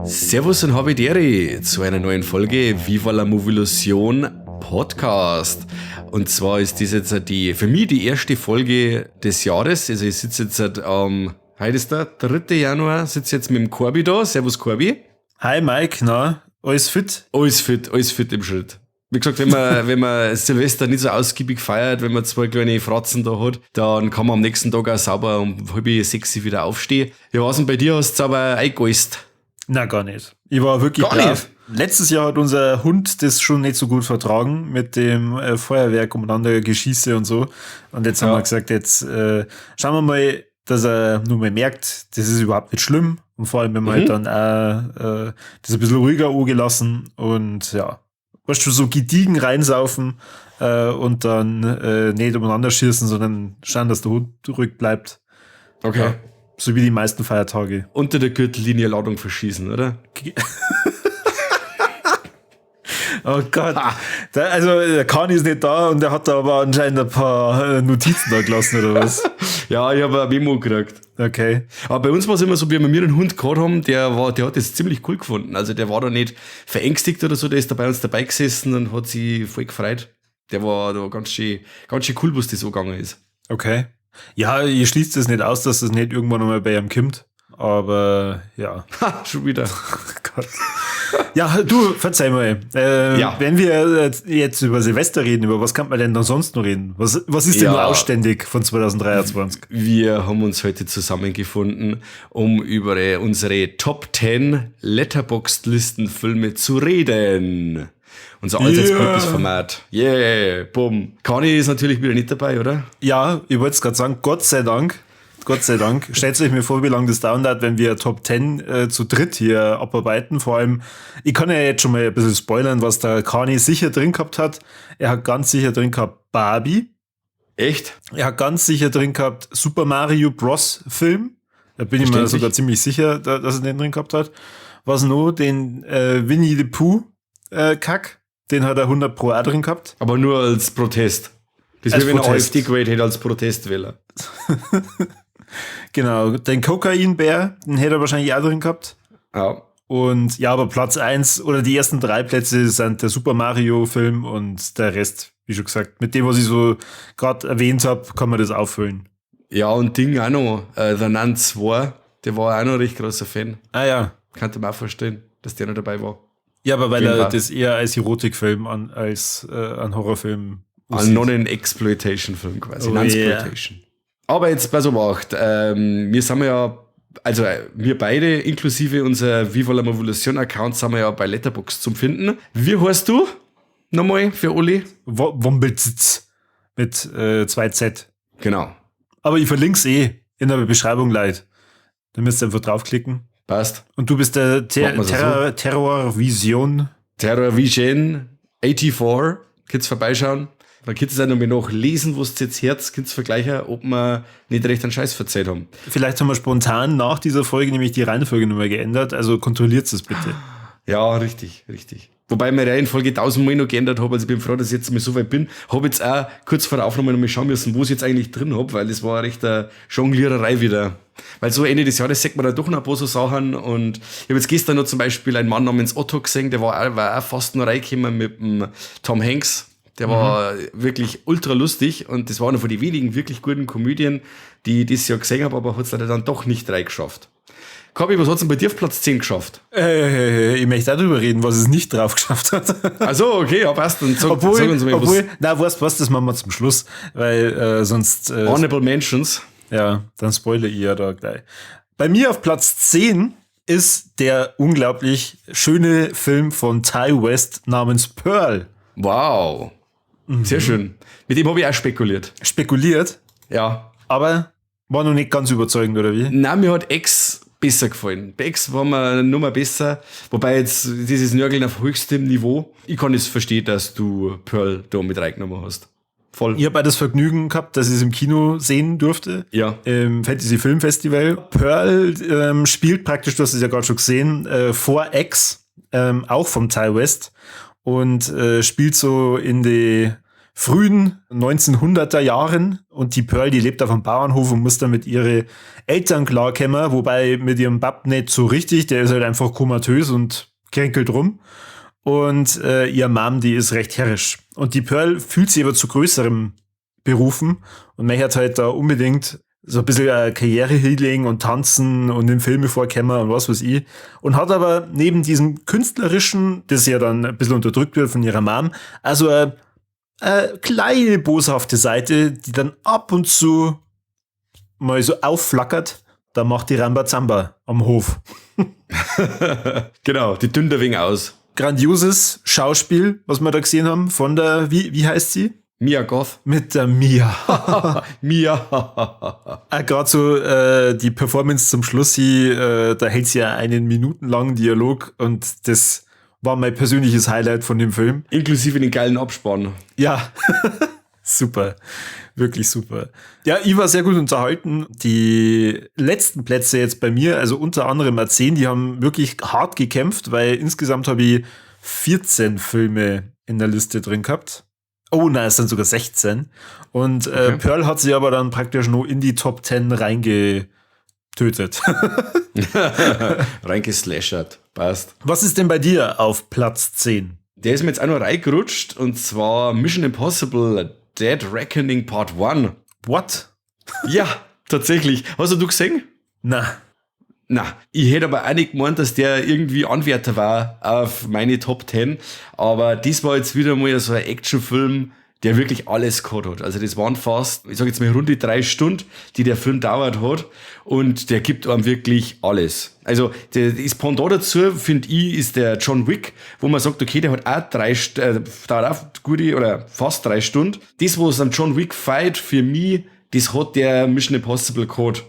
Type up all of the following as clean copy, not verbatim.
Servus und Habidere zu einer neuen Folge Viva la Movilusion Podcast. Und zwar ist das jetzt die, für mich die erste Folge des Jahres. Also ich sitze jetzt am, heute ist der 3. Januar, sitze jetzt mit dem Corby da. Servus Corby. Hi Mike, na, alles fit? Alles fit im Schritt. Wie gesagt, wenn man Silvester nicht so ausgiebig feiert, wenn man zwei kleine Fratzen da hat, dann kann man am nächsten Tag auch sauber um 5:30 wieder aufstehen. Ja, was denn bei dir, hast du aber eingeäust? Na, gar nicht. Ich war wirklich Gar brav. nicht? Letztes Jahr hat unser Hund das schon nicht so gut vertragen mit dem Feuerwerk umeinander Geschieße und so. Und jetzt haben wir gesagt, jetzt schauen wir mal, dass er nur mal merkt, das ist überhaupt nicht schlimm. Und vor allem, wenn wir halt dann auch das ein bisschen ruhiger angelassen und ja, weißt du, so gediegen reinsaufen und dann nicht umeinander schießen, sondern schauen, dass der Hund ruhig bleibt. Ja. So wie die meisten Feiertage. Unter der Gürtellinie Ladung verschießen, oder? Oh Gott. Da, also, der Kani ist nicht da und der hat da aber anscheinend ein paar Notizen da gelassen, oder was? Ja, ich habe ein Memo gekriegt. Aber bei uns war es immer so, wie wir einen Hund gehabt haben, der hat das ziemlich cool gefunden. Also der war da nicht verängstigt oder so, der ist da bei uns dabei gesessen und hat sich voll gefreut. Der war da ganz schön, ganz schön cool, was das so gegangen ist. Okay. Ja, ihr schließt es nicht aus, dass das nicht irgendwann nochmal bei ihm kommt. Aber ja. Ha, schon wieder. Gott. Ja, du, verzeih mal. Wenn wir jetzt über Silvester reden, über was kann man denn dann sonst noch reden? Was ist denn noch ausständig von 2023? Wir haben uns heute zusammengefunden, um über unsere Top 10 Letterboxd-Listenfilme zu reden. Unser allseits beliebtes Format. Yeah, bumm. Kani ist natürlich wieder nicht dabei, oder? Ja, ich wollte es gerade sagen, Gott sei Dank. Gott sei Dank. Stellt euch mir vor, wie lange das dauern wird, wenn wir Top 10 zu dritt hier abarbeiten. Vor allem, ich kann ja jetzt schon mal ein bisschen spoilern, was der Kani sicher drin gehabt hat. Er hat ganz sicher drin gehabt Barbie. Echt? Er hat ganz sicher drin gehabt Super Mario Bros. Film. Da bin ich mir sogar ziemlich sicher, dass er den drin gehabt hat. Was noch? Den Winnie the Pooh Kack. Den hat er 100 Pro auch drin gehabt. Aber nur als Protest. Das Als wäre, wenn er Protest. AfD gewählt hätte, als Protestwähler. Genau, den Kokainbär, den hätte er wahrscheinlich auch drin gehabt. Und ja, aber Platz 1 oder die ersten 3 Plätze sind der Super Mario Film und der Rest, wie schon gesagt, mit dem, was ich so grad erwähnt hab, kann man das auffüllen. Ja, und Ding auch noch, The Nun 2, der war auch noch ein recht großer Fan. Ah ja. Kann man auch vorstellen, dass der noch dabei war. Ja, aber weil Auf jeden er Fall. das eher als Erotikfilm an, als an Horrorfilm Ein aussieht. Non-Exploitation-Film quasi. Oh Non-Exploitation. yeah. Aber jetzt pass auf, wir sind ja, also wir beide, inklusive unser Viva la Movolution Account, sind wir ja bei Letterboxd zum Finden. Wie heißt du? Nochmal für Uli? Wombelzitz mit 2Z. Genau. Aber ich verlinke es eh in der Beschreibung, Leute. Da müsst ihr einfach draufklicken. Passt. Und du bist der Machen wir's so. Terrorvision. Terrorvision 84. Könnt's vorbeischauen. Dann könnt ihr es auch nochmal nachlesen, was jetzt herz, könnt ihr vergleichen, ob wir nicht recht einen Scheiß verzeiht haben. Vielleicht haben wir spontan nach dieser Folge nämlich die Reihenfolge nochmal geändert, also kontrolliert es bitte. Ja, richtig, richtig. Wobei ich meine Reihenfolge 1000-mal noch geändert habe, also ich bin froh, dass ich jetzt mal so weit bin. Hab jetzt auch kurz vor der Aufnahme nochmal schauen müssen, wo ich jetzt eigentlich drin hab, weil das war eine rechte Jongliererei wieder. Weil so Ende des Jahres sieht man da doch noch ein paar so Sachen und ich hab jetzt gestern noch zum Beispiel einen Mann namens Otto gesehen, der war auch fast noch reingekommen mit dem Tom Hanks. Der war wirklich ultra lustig und das war einer von den wenigen wirklich guten Komödien, die ich dieses Jahr gesehen habe, aber hat's leider dann doch nicht reingeschafft. Kabi, was hat's denn bei dir auf Platz 10 geschafft? Ich möchte auch drüber reden, was es nicht drauf geschafft hat. Ach so, okay, ja, passt. Dann sag uns mal, was Obwohl, na, weißt du was, das machen wir zum Schluss, weil sonst Honorable Mentions. Ja, dann spoilere ich ja da gleich. Bei mir auf Platz 10 ist der unglaublich schöne Film von Ti West namens Pearl. Wow. Sehr schön. Mit dem habe ich auch spekuliert. Spekuliert? Ja. Aber war noch nicht ganz überzeugend, oder wie? Nein, mir hat X besser gefallen. Bei X war mir eine Nummer besser. Wobei jetzt dieses Nörgeln auf höchstem Niveau. Ich kann es verstehen, dass du Pearl da mit reingenommen hast. voll. Ich habe auch das Vergnügen gehabt, dass ich es im Kino sehen durfte. Ja. Im Fantasy Film Festival. Pearl spielt praktisch, du hast es ja gerade schon gesehen, vor X, auch vom Ti West und spielt so in die frühen 1900er Jahren und die Pearl, die lebt auf einem Bauernhof und muss dann mit ihre Eltern klarkommen, wobei mit ihrem Bab nicht so richtig, der ist halt einfach komatös und kränkelt rum. Und ihr Mom, die ist recht herrisch. Und die Pearl fühlt sich aber zu größerem berufen und möchte halt da unbedingt so ein bisschen Karriere hinlegen und tanzen und in Filme vorkommen und was weiß ich. Und hat aber neben diesem künstlerischen, das ja dann ein bisschen unterdrückt wird von ihrer Mom, also eine kleine boshafte Seite, die dann ab und zu mal so aufflackert. Da macht die Rambazamba am Hof. Genau, die dünnt ein wenig aus. Grandioses Schauspiel, was wir da gesehen haben, von der, wie heißt sie? Mia Goth. Mit der Mia. Mia. Gerade so die Performance zum Schluss, da hält sie ja einen minutenlangen Dialog und das war mein persönliches Highlight von dem Film. Inklusive den geilen Abspann. Ja, super. Wirklich super. Ja, ich war sehr gut unterhalten. Die letzten Plätze jetzt bei mir, also unter anderem A10, die haben wirklich hart gekämpft, weil insgesamt habe ich 14 Filme in der Liste drin gehabt. Oh nein, es sind sogar 16. Und okay. Pearl hat sich aber dann praktisch nur in die Top 10 reingetötet. Reingeslashert. Passt. Was ist denn bei dir auf Platz 10? Der ist mir jetzt auch noch reingerutscht, und zwar Mission Impossible Dead Reckoning Part 1. What? Ja, tatsächlich. Hast du gesehen? Na. Na, ich hätte aber auch nicht gemeint, dass der irgendwie Anwärter war auf meine Top 10. Aber das war jetzt wieder mal so ein Actionfilm, der wirklich alles gehabt hat. Also das waren fast, ich sag jetzt mal rund die 3 Stunden, die der Film dauert hat. Und der gibt einem wirklich alles. Also das Pendant dazu, finde ich, ist der John Wick, wo man sagt, okay, der hat auch dauert auch gute oder fast 3 Stunden. Das, was am John Wick fight für mich, das hat der Mission Impossible gehabt.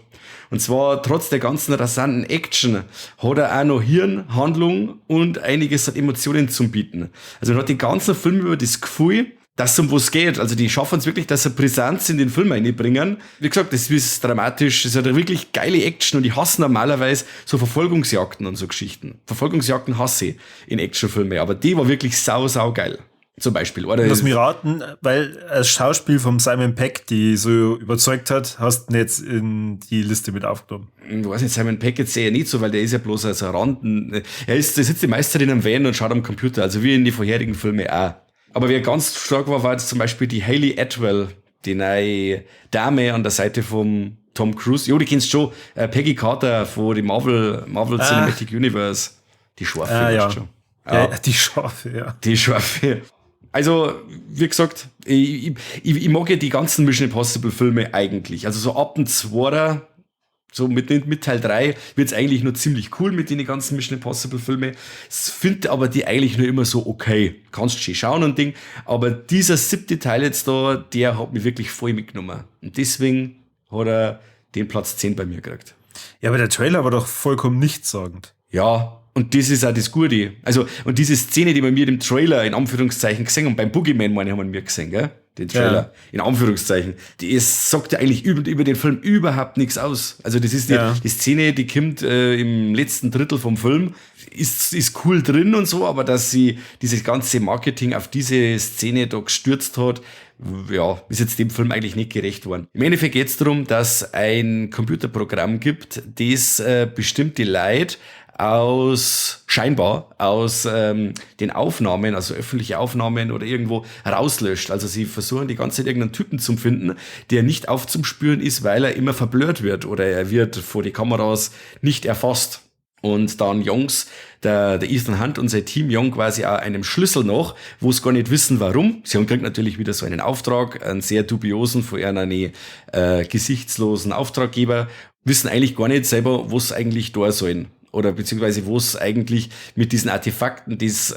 Und zwar trotz der ganzen rasanten Action hat er auch noch Hirn, Handlung und einiges an Emotionen zum Bieten. Also man hat den ganzen Film über das Gefühl, dass es um was geht. Also die schaffen es wirklich, dass sie Brisanz in den Film reinbringen. Wie gesagt, das ist dramatisch, das ist eine wirklich geile Action und ich hasse normalerweise so Verfolgungsjagden und so Geschichten. Verfolgungsjagden hasse ich in Actionfilmen, aber die war wirklich sau, sau geil. Zum Beispiel. Oder lass mich raten, weil das Schauspiel vom Simon Pegg, die so überzeugt hat, hast du jetzt in die Liste mit aufgenommen. Ich weiß nicht, Simon Pegg jetzt sehe ich nicht so, weil der ist ja bloß als Randen. Er ist, der sitzt die Meisterin am Van und schaut am Computer, also wie in die vorherigen Filme auch. Aber wer ganz stark war, war jetzt zum Beispiel die Hayley Atwell, die neue Dame an der Seite vom Tom Cruise. Jo, die kennst du schon. Peggy Carter von dem Marvel Cinematic Universe. Die Scharfe, ja. Schon. Ja. Ja, die Scharfe, ja. Die Scharfe. Also, wie gesagt, ich mag ja die ganzen Mission Impossible Filme eigentlich. Also so ab dem 2er, so mit Teil 3 wird's eigentlich nur ziemlich cool mit den ganzen Mission Impossible Filme. Finde aber die eigentlich nur immer so okay. Kannst schön schauen und Ding. Aber dieser 7. Teil jetzt da, der hat mich wirklich voll mitgenommen. Und deswegen hat er den Platz 10 bei mir gekriegt. Ja, aber der Trailer war doch vollkommen nichtssagend. Ja, und das ist auch das Gute. Also, und diese Szene, die wir mir im Trailer in Anführungszeichen gesehen haben, beim Boogeyman, meine ich, haben wir mir gesehen, gell? Den Trailer, ja. In Anführungszeichen. Die ist, sagt ja eigentlich über den Film überhaupt nichts aus. Also, das ist die Szene, die kommt im letzten Drittel vom Film, ist cool drin und so, aber dass sie dieses ganze Marketing auf diese Szene da gestürzt hat, ja, ist jetzt dem Film eigentlich nicht gerecht worden. Im Endeffekt geht's darum, dass ein Computerprogramm gibt, das bestimmte Leute aus den Aufnahmen, also öffentliche Aufnahmen oder irgendwo rauslöscht. Also sie versuchen die ganze Zeit irgendeinen Typen zu finden, der nicht aufzuspüren ist, weil er immer verblurrt wird oder er wird vor die Kameras nicht erfasst. Und dann Jungs, der Ethan Hunt und sein Team jagen quasi auch einem Schlüssel nach, wo sie gar nicht wissen, warum. Sie haben kriegt natürlich wieder so einen Auftrag, einen sehr dubiosen, von einem gesichtslosen Auftraggeber, wissen eigentlich gar nicht selber, was eigentlich da sollen. Oder beziehungsweise wo es eigentlich mit diesen Artefakten, die es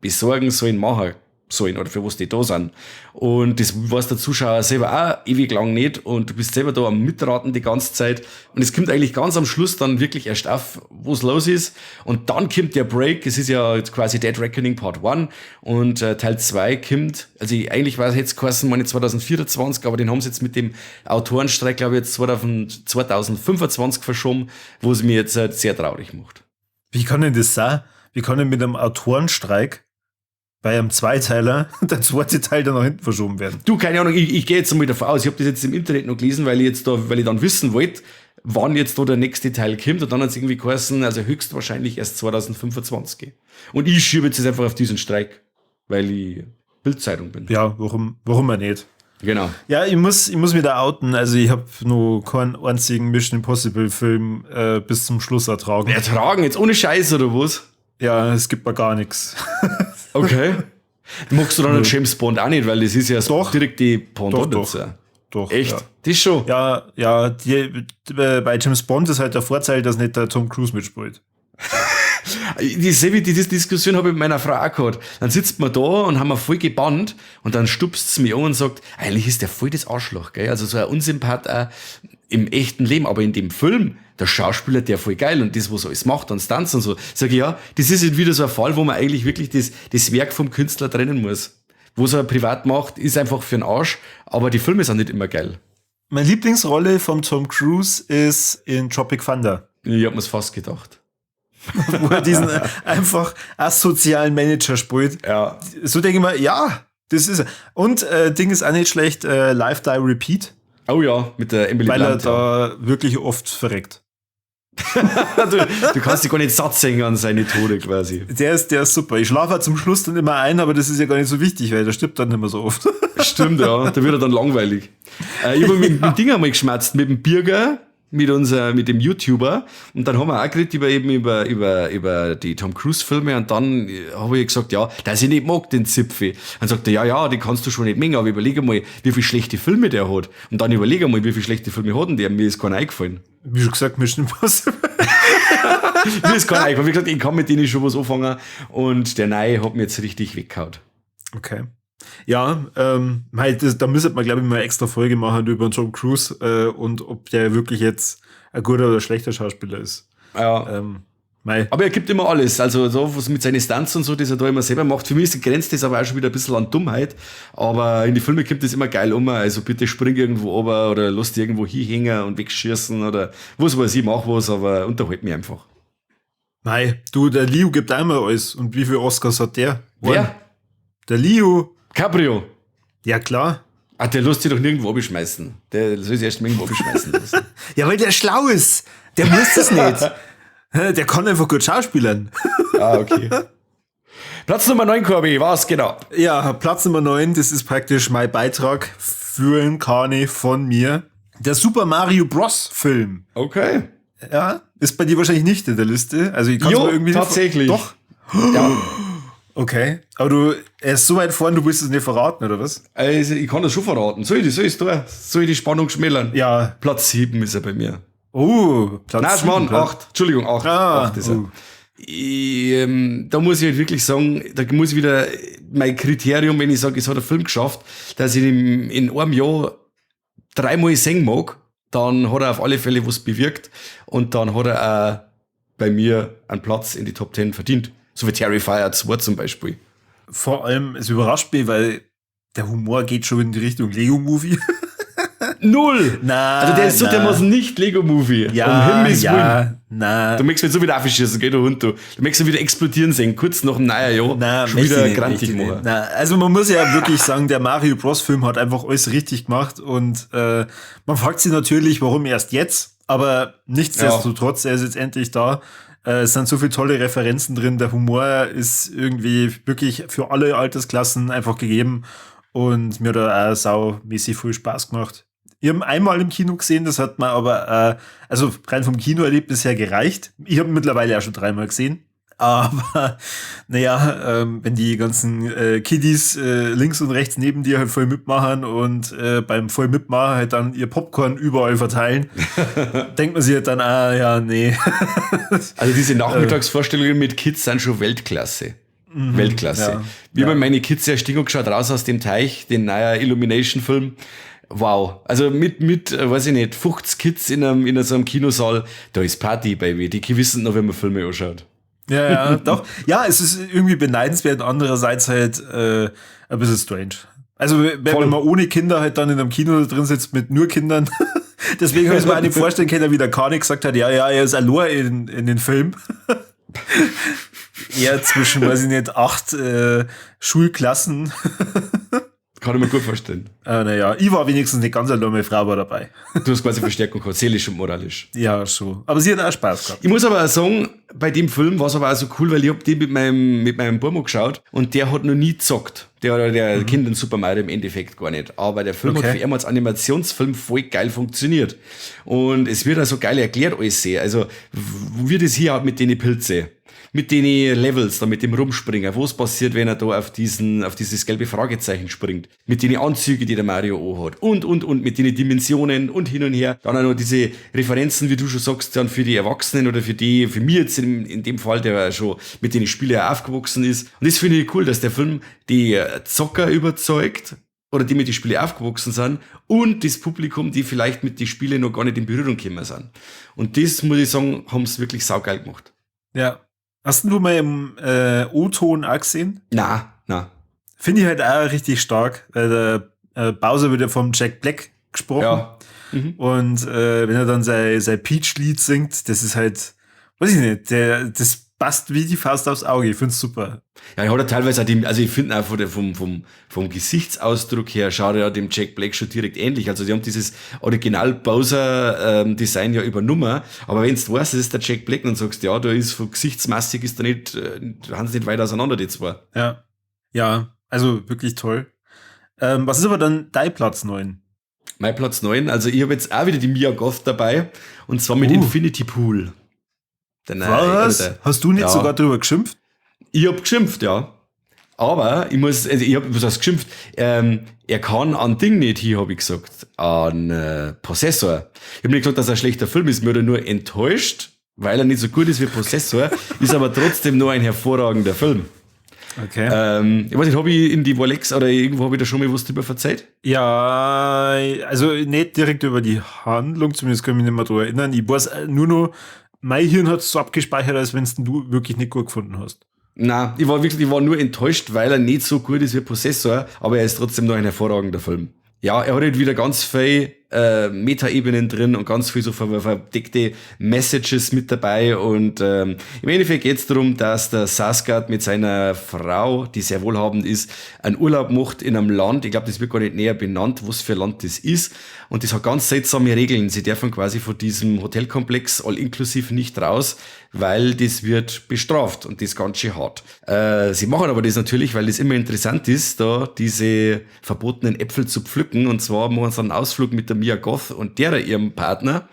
besorgen sollen, machen sollen oder für was die da sind. Und das weiß der Zuschauer selber auch ewig lang nicht und du bist selber da am Mitraten die ganze Zeit. Und es kommt eigentlich ganz am Schluss dann wirklich erst auf, was los ist. Und dann kommt der Break, es ist ja jetzt quasi Dead Reckoning Part 1 und Teil 2 kommt, also eigentlich war es jetzt geheißen, meine 2024, aber den haben sie jetzt mit dem Autorenstreik, glaube ich, jetzt 2025 verschoben, wo es mir jetzt sehr traurig macht. Wie kann denn das sein? Wie kann denn mit einem Autorenstreik bei einem Zweiteiler der zweite Teil dann nach hinten verschoben werden? Du, keine Ahnung, ich gehe jetzt einmal davon aus, ich habe das jetzt im Internet noch gelesen, weil ich dann wissen wollte, wann jetzt da der nächste Teil kommt, und dann hat es irgendwie geheißen, also höchstwahrscheinlich erst 2025. Und ich schiebe jetzt einfach auf diesen Streik, weil ich Bildzeitung bin. Ja, warum auch nicht? Genau. Ja, ich muss mich da outen, also ich habe noch keinen einzigen Mission Impossible Film bis zum Schluss ertragen. Ertragen? Jetzt ohne Scheiß oder was? Ja, es gibt mir gar nichts. Okay. Magst du dann James Bond auch nicht, weil das ist ja doch direkt die Pendant. Doch. Echt? Ja. Das schon? Ja, bei James Bond ist halt der Vorteil, dass nicht der Tom Cruise mitspielt. Diese Diskussion habe ich mit meiner Frau auch gehabt. Dann sitzt man da und haben wir voll gebannt und dann stupst sie mich an und sagt, eigentlich ist der voll das Arschloch, gell? Also so ein Unsympath auch im echten Leben, aber in dem Film, der Schauspieler, der voll geil und das, was er alles macht und Stunts und so. Sag ich, ja, das ist wieder so ein Fall, wo man eigentlich wirklich das Werk vom Künstler trennen muss. Was er privat macht, ist einfach für den Arsch, aber die Filme sind nicht immer geil. Meine Lieblingsrolle von Tom Cruise ist in Tropic Thunder. Ich hab mir's fast gedacht. Wo er diesen einfach asozialen Manager spielt. Ja. So denke ich mir, ja, das ist er. Und Ding ist auch nicht schlecht, Live, Die, Repeat. Oh ja, mit der Emily Weil Blunt, er da wirklich oft verreckt. Du kannst dich gar nicht satt singen an seine Tode quasi. Der ist super. Ich schlafe halt zum Schluss dann immer ein, aber das ist ja gar nicht so wichtig, weil der stirbt dann nicht mehr so oft. Stimmt, ja. Da wird er dann langweilig. Ich habe mit dem Ding einmal geschmerzt, mit dem Birger, mit dem YouTuber. Und dann haben wir auch geredet über die Tom Cruise Filme und dann habe ich gesagt, ja, dass ich nicht mag, den Zipfel. Dann sagt er, ja, den kannst du schon nicht mengen, aber überleg einmal, wie viele schlechte Filme der hat. Und dann überleg einmal, wie viele schlechte Filme hat denn der? Mir ist keiner eingefallen. Wie schon gesagt, Mission Impossible. Mir ist keiner eingefallen. Wie gesagt, ich kann mit denen schon was anfangen und der Neue hat mir jetzt richtig weggehauen. Okay. Ja, da müsste man, glaube ich, mal eine extra Folge machen über Tom Cruise und ob der wirklich jetzt ein guter oder schlechter Schauspieler ist. Ja. Aber er gibt immer alles. Also so was mit seinen Stunts und so, das er da immer selber macht. Für mich grenzt das aber auch schon wieder ein bisschen an Dummheit. Aber in die Filme kommt das immer geil um. Also bitte spring irgendwo runter oder lass dich irgendwo hinhängen und wegschießen oder was weiß ich, mach was, aber unterhalt mich einfach. Nein, du, der Leo gibt einmal alles. Und wie viele Oscars hat der? Wer? Der Leo. Cabrio. Ja, klar. Ah, der lässt sich doch nirgendwo abschmeißen. Der soll sich erst irgendwo abschmeißen lassen. Ja, weil der schlau ist. Der muss das nicht. Der kann einfach gut schauspielern. Ah, okay. Platz Nummer 9, Corby, was genau? Ja, Platz Nummer 9, das ist praktisch mein Beitrag für den Kani von mir. Der Super Mario Bros. Film. Okay. Ja, ist bei dir wahrscheinlich nicht in der Liste. Also ich kann's mir irgendwie tatsächlich. Doch. Ja. Okay, aber er ist so weit vorn, du willst es nicht verraten, oder was? Also, ich kann das schon verraten. Soll ich die Spannung schmälern? Ja. Platz 7 ist er bei mir. Oh, Platz 7. Nein, Mann, 8. Entschuldigung, 8. Ah, 8 ist er. Da muss ich halt wirklich sagen, da muss ich wieder mein Kriterium, wenn ich sage, es hat der Film geschafft, dass ich ihn in einem Jahr dreimal sehen mag, dann hat er auf alle Fälle was bewirkt und dann hat er auch bei mir einen Platz in die Top 10 verdient. So wie Terrifier 2 zum Beispiel. Vor allem, es überrascht mich, weil der Humor geht schon in die Richtung Lego Movie. Null! Na, also der ist so dermaßen nicht Lego Movie. Ja, um Himmels Willen. Na. Du möchtest mich so wieder aufschießen, gell, du Hund, du. Du möchtest mich wieder explodieren sehen, kurz nach dem neuen Jahr. Na, schon wieder grantig machen. Na, also man muss ja wirklich sagen, der Mario Bros. Film hat einfach alles richtig gemacht und man fragt sich natürlich, warum erst jetzt, aber nichtsdestotrotz, er ist jetzt endlich da. Es sind so viele tolle Referenzen drin, der Humor ist irgendwie wirklich für alle Altersklassen einfach gegeben und mir hat auch saumäßig viel Spaß gemacht. Ich habe ihn einmal im Kino gesehen, das hat mir aber, also rein vom Kinoerlebnis her gereicht. Ich habe ihn mittlerweile auch schon dreimal gesehen. Aber naja, wenn die ganzen Kiddies links und rechts neben dir halt voll mitmachen und beim voll mitmachen halt dann ihr Popcorn überall verteilen, denkt man sich halt dann, ah ja, nee. Also diese Nachmittagsvorstellungen mit Kids sind schon Weltklasse. Weltklasse. Ja. Wie ja. meine Kids erst geschaut, raus aus dem Teich, den neuen Illumination-Film. Wow. Also mit, weiß ich nicht, 50 Kids in so einem Kinosaal, da ist Party, Baby. Die wissen noch, wenn man Filme anschaut. Ja, ja, doch. Ja, es ist irgendwie beneidenswert, andererseits halt ein bisschen strange. Also wenn man ohne Kinder halt dann in einem Kino drin sitzt mit nur Kindern. Deswegen habe ich mir auch nicht vorstellen können, wie der Kani gesagt hat, ja, ja, er ist allein in den Film. Er zwischen, weiß ich nicht, 8 Schulklassen. Kann ich mir gut vorstellen. Naja, ich war wenigstens nicht ganz allein, meine Frau war dabei. Du hast quasi Verstärkung gehabt, seelisch und moralisch. Ja, schon. Aber sie hat auch Spaß gehabt. Ich muss aber auch sagen, bei dem Film war es aber auch so cool, weil ich hab den mit meinem Burmo geschaut und der hat noch nie gezockt. Der kennt den Super Mario im Endeffekt gar nicht. Aber der Film hat für ihn als Animationsfilm voll geil funktioniert. Und es wird auch so geil erklärt alles sehr. Also, wie das hier hat mit den Pilze, mit den Levels, da mit dem Rumspringen, was passiert, wenn er da auf dieses gelbe Fragezeichen springt, mit den Anzügen, die der Mario auch hat, und, mit den Dimensionen und hin und her. Dann auch noch diese Referenzen, wie du schon sagst, dann für die Erwachsenen oder für mich jetzt in dem Fall, der schon mit den Spielen aufgewachsen ist. Und das finde ich cool, dass der Film die Zocker überzeugt, oder die mit den Spielen aufgewachsen sind, und das Publikum, die vielleicht mit den Spielen noch gar nicht in Berührung gekommen sind. Und das, muss ich sagen, haben sie wirklich saugeil gemacht. Ja. Hast du mal im O-Ton auch gesehen? Na, na. Finde ich halt auch richtig stark, weil der Bowser wird ja vom Jack Black gesprochen. Ja. Mhm. Und wenn er dann sein Peach-Lied singt, das ist halt, weiß ich nicht, das passt wie die Faust aufs Auge. Ich find's super. Ja, ich hatte teilweise auch die, also ich finde einfach vom Gesichtsausdruck her schaut er ja dem Jack Black schon direkt ähnlich. Also die haben dieses Original Bowser Design ja übernommen. Aber wenn du weißt, es ist der Jack Black und sagst, ja, da ist von gesichtsmassig ist da nicht, haben sie nicht weit auseinander, die zwei. Ja. Ja, also wirklich toll. Was ist aber dann dein Platz 9? Mein Platz 9, also ich habe jetzt auch wieder die Mia Goth dabei und zwar mit Infinity Pool. Was? Hast du nicht sogar drüber geschimpft? Ich hab geschimpft, ja. Aber ich muss, also ich hab, was heißt geschimpft? Er kann an Ding nicht hier, hab ich gesagt. An Possessor. Ich hab nicht gesagt, dass er ein schlechter Film ist, mir hat er nur enttäuscht, weil er nicht so gut ist wie Possessor, ist aber trotzdem nur ein hervorragender Film. Okay. Ich weiß nicht, hab ich in die Volex oder irgendwo hab ich da schon mal was drüber verzeiht? Ja, also nicht direkt über die Handlung, zumindest kann ich mich nicht mehr drüber erinnern. Ich weiß nur noch, mein Hirn hat es so abgespeichert, als wenn es du wirklich nicht gut gefunden hast. Na, ich war nur enttäuscht, weil er nicht so gut ist wie Possessor, aber er ist trotzdem noch ein hervorragender Film. Ja, er hat halt wieder ganz viel Meta-Ebenen drin und ganz viel so verdeckte Messages mit dabei und im Endeffekt geht's darum, dass der Sarsgaard mit seiner Frau, die sehr wohlhabend ist, einen Urlaub macht in einem Land, ich glaube, das wird gar nicht näher benannt, was für Land das ist, und das hat ganz seltsame Regeln. Sie dürfen quasi von diesem Hotelkomplex all inklusive nicht raus, weil das wird bestraft und das ganz schön hart. Sie machen aber das natürlich, weil das immer interessant ist, da diese verbotenen Äpfel zu pflücken, und zwar machen sie einen Ausflug mit der Mia Goth und derer ihrem Partner,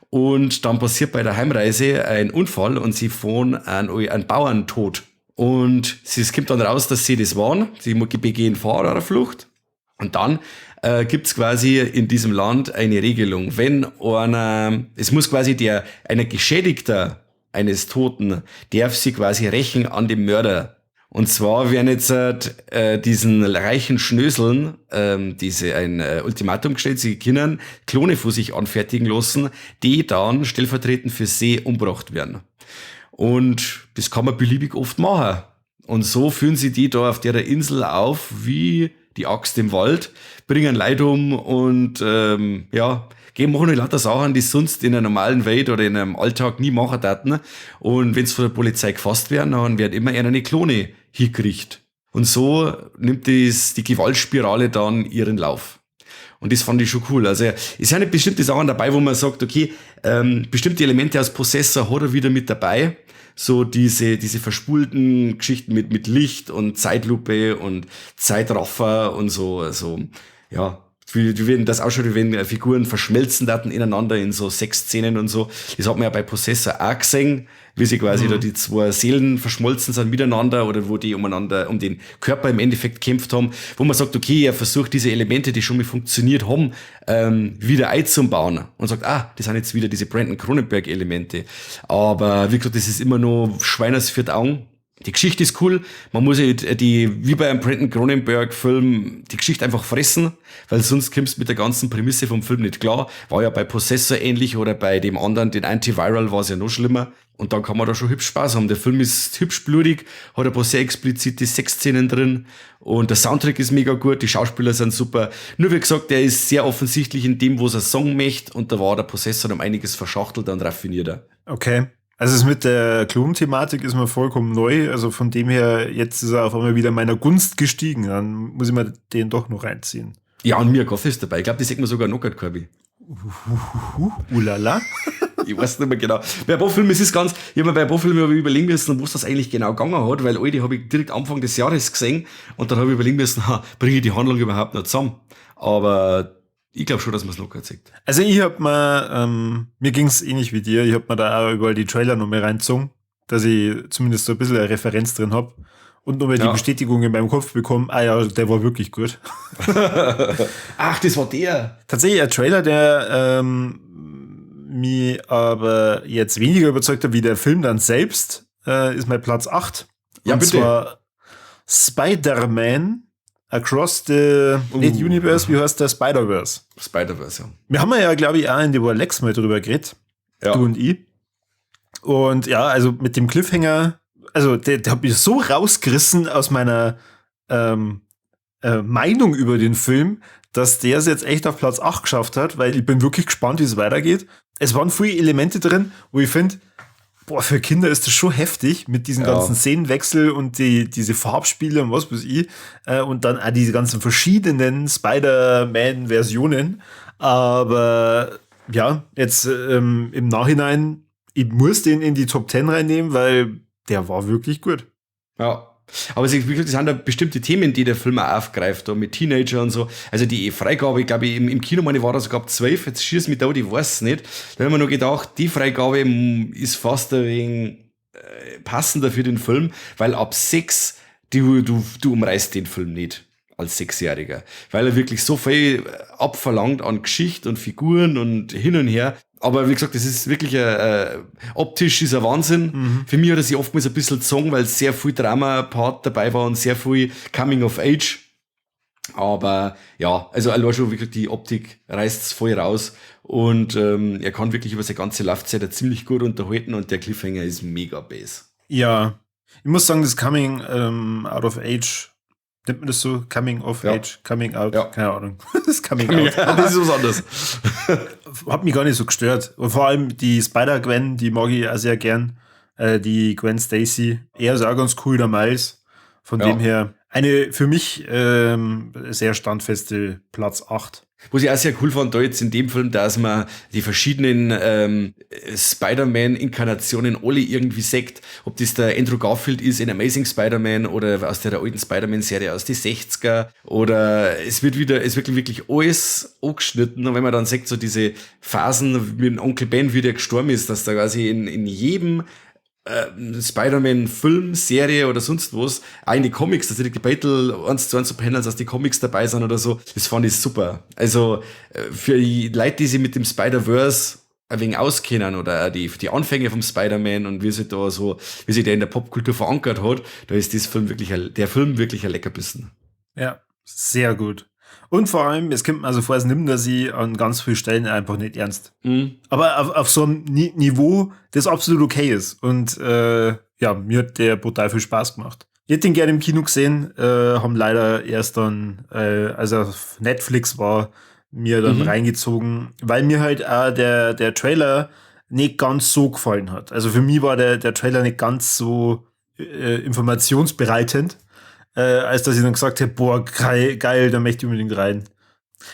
und dann passiert bei der Heimreise ein Unfall und sie fahren einen Bauern tot. Und es kommt dann raus, dass sie das waren. Sie begehen Fahrerflucht. Und dann gibt's quasi in diesem Land eine Regelung. Wenn einer, es muss quasi einer Geschädigter eines Toten, darf sie quasi rächen an dem Mörder. Und zwar werden jetzt diesen reichen Schnöseln ein Ultimatum gestellt, sie können Klone vor sich anfertigen lassen, die dann stellvertretend für sie umgebracht werden. Und das kann man beliebig oft machen. Und so führen sie die da auf der Insel auf, wie die Axt im Wald, bringen Leid um und machen lauter Sachen, die sonst in einer normalen Welt oder in einem Alltag nie machen taten. Und wenn sie von der Polizei gefasst werden, dann werden immer eher eine Klone hingekriegt. Und so nimmt die Gewaltspirale dann ihren Lauf. Und das fand ich schon cool. Also es sind bestimmte Sachen dabei, wo man sagt, okay, bestimmte Elemente aus Possessor hat er wieder mit dabei. So diese verspulten Geschichten mit Licht und Zeitlupe und Zeitraffer und so. Also, ja, wie wenn das ausschaut, wie wenn Figuren verschmelzen daten ineinander in so Sexszenen und so. Das hat man ja bei Possessor auch gesehen, wie sie quasi da die zwei Seelen verschmolzen sind miteinander oder wo die umeinander, um den Körper im Endeffekt gekämpft haben, wo man sagt, okay, er versucht diese Elemente, die schon mal funktioniert haben, wieder einzubauen und sagt, das sind jetzt wieder diese Brandon Cronenberg Elemente. Aber wie gesagt, das ist immer noch Schweiners viert Augen. Die Geschichte ist cool. Man muss halt die, wie bei einem Brandon Cronenberg-Film, die Geschichte einfach fressen, weil sonst kommst du mit der ganzen Prämisse vom Film nicht klar. War ja bei Possessor ähnlich oder bei dem anderen, den Antiviral, war es ja noch schlimmer. Und dann kann man da schon hübsch Spaß haben. Der Film ist hübsch blutig, hat ein paar sehr explizite Sexszenen drin und der Soundtrack ist mega gut, die Schauspieler sind super. Nur wie gesagt, der ist sehr offensichtlich in dem, was er sagen möchte, und da war der Possessor um einiges verschachtelter und raffinierter. Okay. Also es mit der Klon-Thematik ist mir vollkommen neu. Also von dem her, jetzt ist er auf einmal wieder meiner Gunst gestiegen. Dann muss ich mir den doch noch reinziehen. Ja, und Mia Goth ist dabei. Ich glaube, die sieht man sogar noch, Kirby. Ulala. Ich weiß nicht mehr genau. Bei ein paar Filmen ist es ganz, ich habe mir bei ein paar Filmen überlegen müssen, wo es das eigentlich genau gegangen hat, weil alle, die habe ich direkt Anfang des Jahres gesehen und dann habe ich überlegen müssen, ha, bringe ich die Handlung überhaupt noch zusammen? Aber ich glaube schon, dass man es locker zeigt. Also ich hab mir, mir ging's ähnlich wie dir, ich hab mir da auch überall die Trailer noch mehr reingezogen, dass ich zumindest so ein bisschen eine Referenz drin hab und nochmal die Bestätigung in meinem Kopf bekommen, ah ja, der war wirklich gut. Ach, das war der. Tatsächlich ein Trailer, der mich aber jetzt weniger überzeugt hat, wie der Film dann selbst, ist mein Platz 8. Ja, und bitte. Zwar Spider-Man Across the nicht Universe, wie heißt der? Spider-Verse. Spider-Verse, ja. Wir haben ja, glaube ich, auch in der Lex mal drüber geredet. Ja. Du und ich. Und ja, also mit dem Cliffhanger, also der hat mich so rausgerissen aus meiner Meinung über den Film, dass der es jetzt echt auf Platz 8 geschafft hat, weil ich bin wirklich gespannt, wie es weitergeht. Es waren viele Elemente drin, wo ich finde, boah, für Kinder ist das schon heftig mit diesen ganzen Szenenwechsel und diese Farbspiele und was weiß ich. Und dann auch diese ganzen verschiedenen Spider-Man-Versionen. Aber ja, jetzt im Nachhinein, ich muss den in die Top 10 reinnehmen, weil der war wirklich gut. Ja. Aber es, wie gesagt, das sind da bestimmte Themen, die der Film auch aufgreift, da mit Teenager und so. Also die Freigabe, glaube ich, im Kino, meine ich, war das sogar ab 12, jetzt schieß mich da, ich weiß es nicht. Da haben wir nur gedacht, die Freigabe ist fast ein wenig passender für den Film, weil ab 6, du umreißt den Film nicht als 6-Jähriger, weil er wirklich so viel abverlangt an Geschichte und Figuren und hin und her. Aber wie gesagt, das ist wirklich optisch ist ein Wahnsinn. Mhm. Für mich hat er sich oftmals ein bisschen gezogen, weil sehr viel Drama-Part dabei war und sehr viel Coming of Age. Aber ja, also allein schon wirklich die Optik reißt's voll raus. Und er kann wirklich über seine ganze Laufzeit ziemlich gut unterhalten und der Cliffhanger ist mega base. Ja, ich muss sagen, das Coming Out of Age, nennt man das so? Coming of Age, Coming Out, keine Ahnung. Das Coming Out. Das ist was anderes. Hat mich gar nicht so gestört. Und vor allem die Spider-Gwen, die mag ich auch sehr gern. Die Gwen Stacy. Er ist auch ganz cool, der Miles. Von dem her eine für mich sehr standfeste Platz 8. Was ich auch sehr cool fand da jetzt in dem Film, dass man die verschiedenen Spider-Man-Inkarnationen alle irgendwie sieht. Ob das der Andrew Garfield ist in Amazing Spider-Man oder aus der alten Spider-Man-Serie aus den 60er. Oder es wird wieder, es wird wirklich alles angeschnitten. Und wenn man dann sieht, so diese Phasen mit dem Onkel Ben, wie der gestorben ist, dass da quasi in jedem Spider-Man-Film, Serie oder sonst was, auch in die Comics, dass die Battle 1:1 so Panels, dass die Comics dabei sind oder so, das fand ich super. Also für die Leute, die sich mit dem Spider-Verse ein wenig auskennen oder auch die Anfänge vom Spider-Man und wie sich da so, wie sich der in der Popkultur verankert hat, da ist das Film wirklich der Film wirklich ein Leckerbissen. Ja, sehr gut. Und vor allem, es kommt mir also vor, es nimmt er sie an ganz vielen Stellen einfach nicht ernst. Mhm. Aber auf so einem Niveau, das absolut okay ist. Und ja, mir hat der brutal viel Spaß gemacht. Ich hätte ihn gerne im Kino gesehen, haben leider erst dann, als er auf Netflix war, mir dann reingezogen, weil mir halt auch der Trailer nicht ganz so gefallen hat. Also für mich war der Trailer nicht ganz so informationsbereitend, als dass ich dann gesagt hätte, boah, geil, da möchte ich unbedingt rein.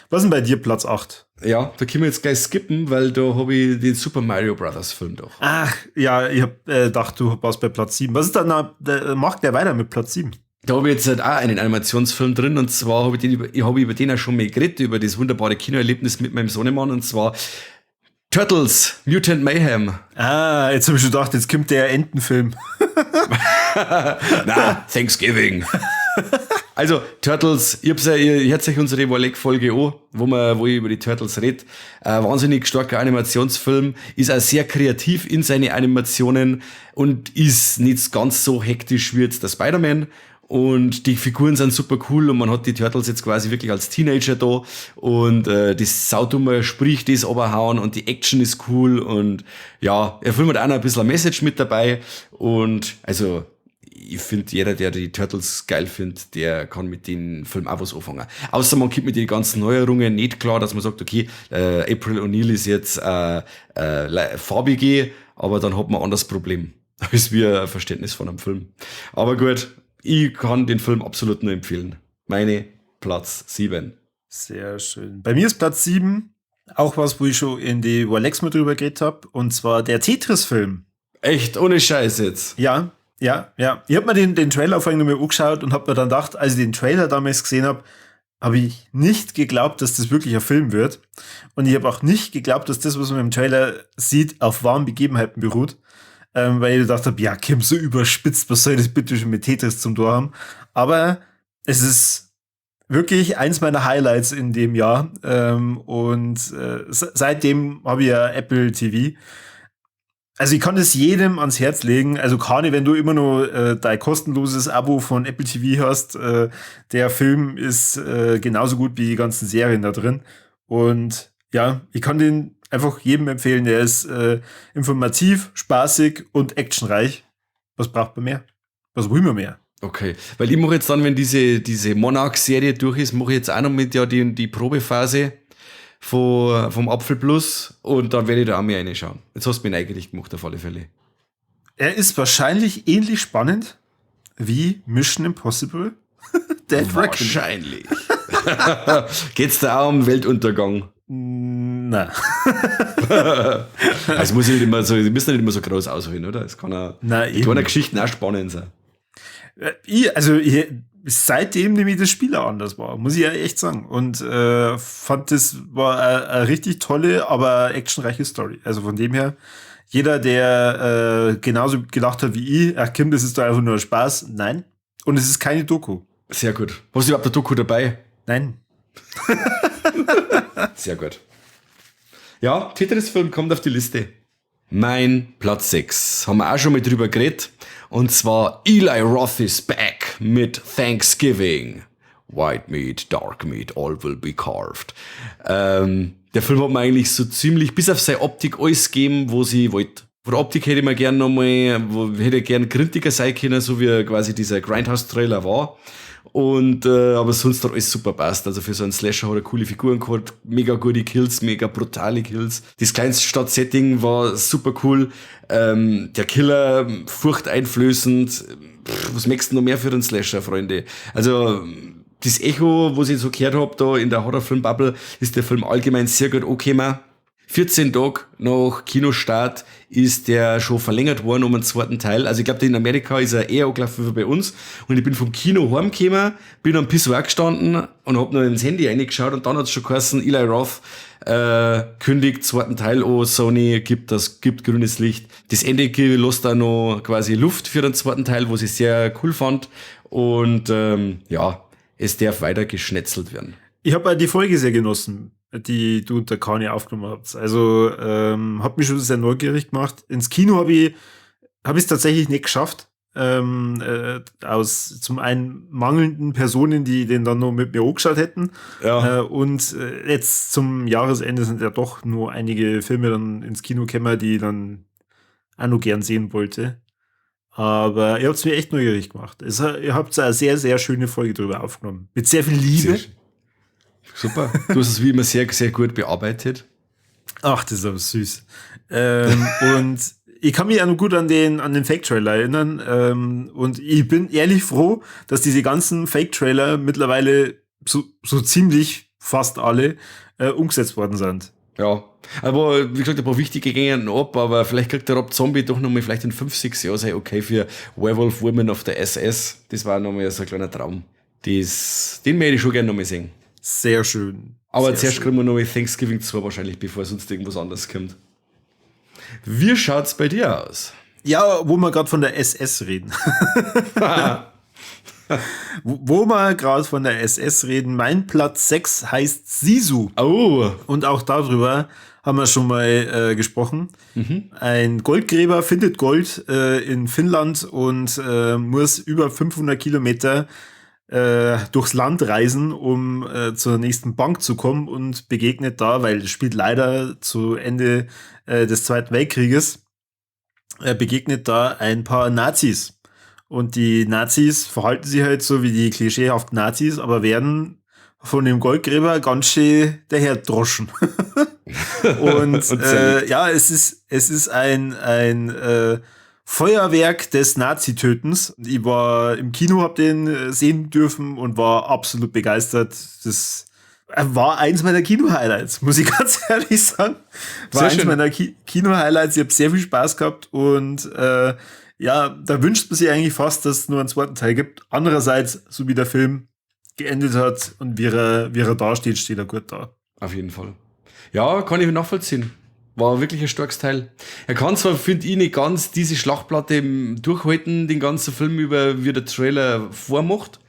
Was ist denn bei dir Platz 8? Ja, da können wir jetzt gleich skippen, weil da habe ich den Super Mario Brothers Film doch. Ach, ja, ich hab gedacht, du warst bei Platz 7. Was ist dann, macht der weiter mit Platz 7? Da habe ich jetzt halt auch einen Animationsfilm drin, und zwar habe ich, hab ich über den auch schon mal geredet, über das wunderbare Kinoerlebnis mit meinem Sohnemann, und zwar Turtles, Mutant Mayhem. Ah, jetzt habe ich schon gedacht, jetzt kommt der Entenfilm. Na, Thanksgiving. Also, Turtles, ich hab's ja, ihr hört euch unsere Warleck-Folge an, wo ich über die Turtles red. Wahnsinnig starker Animationsfilm, ist auch sehr kreativ in seine Animationen und ist nicht ganz so hektisch wie jetzt der Spider-Man. Und die Figuren sind super cool und man hat die Turtles jetzt quasi wirklich als Teenager da und das saudumme Sprich, das oberhauen und die Action ist cool und ja, der Film hat auch noch ein bisschen eine Message mit dabei und also ich finde, jeder, der die Turtles geil findet, der kann mit dem Film auch was anfangen. Außer man kommt mit den ganzen Neuerungen nicht klar, dass man sagt, okay, April O'Neil ist jetzt farbige, aber dann hat man ein anderes Problem als wir ein Verständnis von einem Film. Aber gut, ich kann den Film absolut nur empfehlen. Meine Platz 7. Sehr schön. Bei mir ist Platz 7 auch was, wo ich schon in die Warlecks mal drüber geredet hab, und zwar der Tetris-Film. Echt? Ohne Scheiß jetzt? Ja, ja, ja. Ich hab mir den Trailer vorhin nochmal angeschaut und hab mir dann gedacht, als ich den Trailer damals gesehen hab, hab ich nicht geglaubt, dass das wirklich ein Film wird. Und ich hab auch nicht geglaubt, dass das, was man im Trailer sieht, auf wahren Begebenheiten beruht. Weil ich gedacht hab, ja, Kim, so überspitzt, was soll das bitte schon mit Tetris zum Tor haben? Aber es ist wirklich eins meiner Highlights in dem Jahr. Und seitdem habe ich ja Apple TV. Also ich kann es jedem ans Herz legen. Also Kani, wenn du immer noch dein kostenloses Abo von Apple TV hast, der Film ist genauso gut wie die ganzen Serien da drin. Und ja, ich kann den einfach jedem empfehlen. Der ist informativ, spaßig und actionreich. Was braucht man mehr? Was will man mehr? Okay, weil ich mache jetzt dann, wenn diese Monarch-Serie durch ist, mache ich jetzt auch noch mit ja die Probephase vom Apfel Plus und dann werde ich da auch mehr reinschauen. Jetzt hast du mich neugierig gemacht, auf alle Fälle. Er ist wahrscheinlich ähnlich spannend wie Mission Impossible Dead Reckoning. Wahrscheinlich. Geht's da auch um Weltuntergang? Na. Also muss ich nicht immer so, die müssen nicht immer so groß ausholen, oder? Es kann auch Na, die kleinen eben. Geschichten auch spannend sein. Seitdem nehme ich das Spiel auch anders wahr, muss ich ja echt sagen. Und fand, das war eine richtig tolle, aber actionreiche Story. Also von dem her, jeder, der genauso gedacht hat wie ich, ach Kim, das ist doch einfach nur Spaß. Nein. Und es ist keine Doku. Sehr gut. Hast du überhaupt eine Doku dabei? Nein. Sehr gut. Ja, Tetris-Film kommt auf die Liste. Mein Platz 6. Haben wir auch schon mal drüber geredet. Und zwar Eli Roth is back mit Thanksgiving. White Meat, Dark Meat, all will be carved. Der Film hat mir eigentlich so ziemlich, bis auf seine Optik, alles gegeben, wo sie wollte. Von der Optik hätte ich mir gern nochmal, wo, hätte ich gern grintiger sein können, so wie quasi dieser Grindhouse-Trailer war. Aber sonst hat alles super passt. Also für so einen Slasher hat er coole Figuren gehabt, mega gute Kills, mega brutale Kills. Das Kleinstadt-Setting war super cool. Der Killer, furchteinflößend. Pff, was möchtest du noch mehr für einen Slasher, Freunde? Also das Echo, was ich so gehört hab, da in der Horrorfilm-Bubble, ist der Film allgemein sehr gut angekommen. 14 Tage nach Kinostart ist der schon verlängert worden um einen zweiten Teil. Also ich glaub, in Amerika ist er eher angelaufen wie bei uns. Und ich bin vom Kino heimgekommen, bin am Pissoir gestanden und hab noch ins Handy reingeschaut und dann hat's schon geheißen, Eli Roth kündigt zweiten Teil an, Sony gibt grünes Licht. Das Ende lässt da noch quasi Luft für den zweiten Teil, was ich sehr cool fand. Und ja, es darf weiter geschnetzelt werden. Ich hab auch die Folge sehr genossen, die du und der Kani aufgenommen habt. Also hat mich schon sehr neugierig gemacht. Ins Kino hab ich, hab ich's tatsächlich nicht geschafft. Aus zum einen mangelnden Personen, die den dann noch mit mir angeschaut hätten. Und jetzt zum Jahresende sind ja doch nur einige Filme dann ins Kino gekommen, die ich dann auch noch gern sehen wollte. Aber ihr habt's mir echt neugierig gemacht. Ihr habt eine sehr, sehr schöne Folge drüber aufgenommen. Mit sehr viel Liebe. Sehr schön. Super. Du hast es wie immer sehr, sehr gut bearbeitet. Ach, das ist aber süß. Und ich kann mich auch noch gut an den Fake-Trailer erinnern. Und ich bin ehrlich froh, dass diese ganzen Fake-Trailer mittlerweile so ziemlich fast alle umgesetzt worden sind. Ja, aber wie gesagt, ein paar wichtige gingen ab, aber vielleicht kriegt der Rob Zombie doch nochmal vielleicht in 5, 6 Jahren sei okay für Werewolf Women of the SS. Das war nochmal so ein kleiner Traum. Den möchte ich schon gerne nochmal sehen. Sehr schön. Aber Sehr zuerst schön. kriegen wir noch Thanksgiving 2 wahrscheinlich, bevor sonst irgendwas anderes kommt. Wie schaut's bei dir aus? Ja, wo wir grad von der SS reden. Wo wir gerade von der SS reden, mein Platz 6 heißt Sisu. Oh. Und auch darüber haben wir schon mal gesprochen. Ein Goldgräber findet Gold in Finnland und muss über 500 Kilometer durchs Land reisen, um zur nächsten Bank zu kommen und begegnet da, weil es spielt leider zu Ende des Zweiten Weltkrieges, begegnet da ein paar Nazis. Und die Nazis verhalten sich halt so wie die klischeehaften Nazis, aber werden von dem Goldgräber ganz schön daher droschen. Und ja, es ist ein Feuerwerk des Nazi-Tötens. Ich war im Kino, hab den sehen dürfen und war absolut begeistert. Das war eins meiner Kino-Highlights, muss ich ganz ehrlich sagen. War Sehr eins schön. meiner Ki Kino-Highlights. Ich habe sehr viel Spaß gehabt und ja, da wünscht man sich eigentlich fast, dass es nur einen zweiten Teil gibt. Andererseits, so wie der Film geendet hat und wie er da steht, steht er gut da. Auf jeden Fall. Ja, kann ich nachvollziehen. War wirklich ein starkes Teil. Er kann zwar, finde ich, nicht ganz diese Schlachtplatte durchhalten, den ganzen Film über, wie der Trailer vormacht.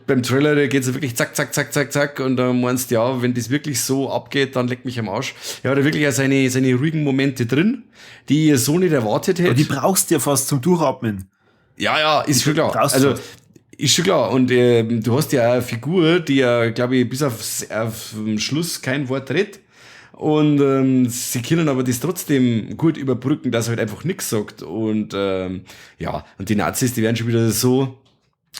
Beim Trailer, da geht's ja wirklich zack, zack, zack, zack, zack und dann meinst du, ja, wenn das wirklich so abgeht, dann leck mich am Arsch. Er hat ja wirklich auch seine ruhigen Momente drin, die ich so nicht erwartet hätte. Aber die brauchst du ja fast zum Durchatmen. Ja, ist schon klar. Brauchst Also, du. Ist schon klar. Und du hast ja auch eine Figur, die ja, glaube ich, bis auf den Schluss kein Wort redet. Und sie können aber das trotzdem gut überbrücken, dass er halt einfach nichts sagt. Und ja, und die Nazis, die werden schon wieder so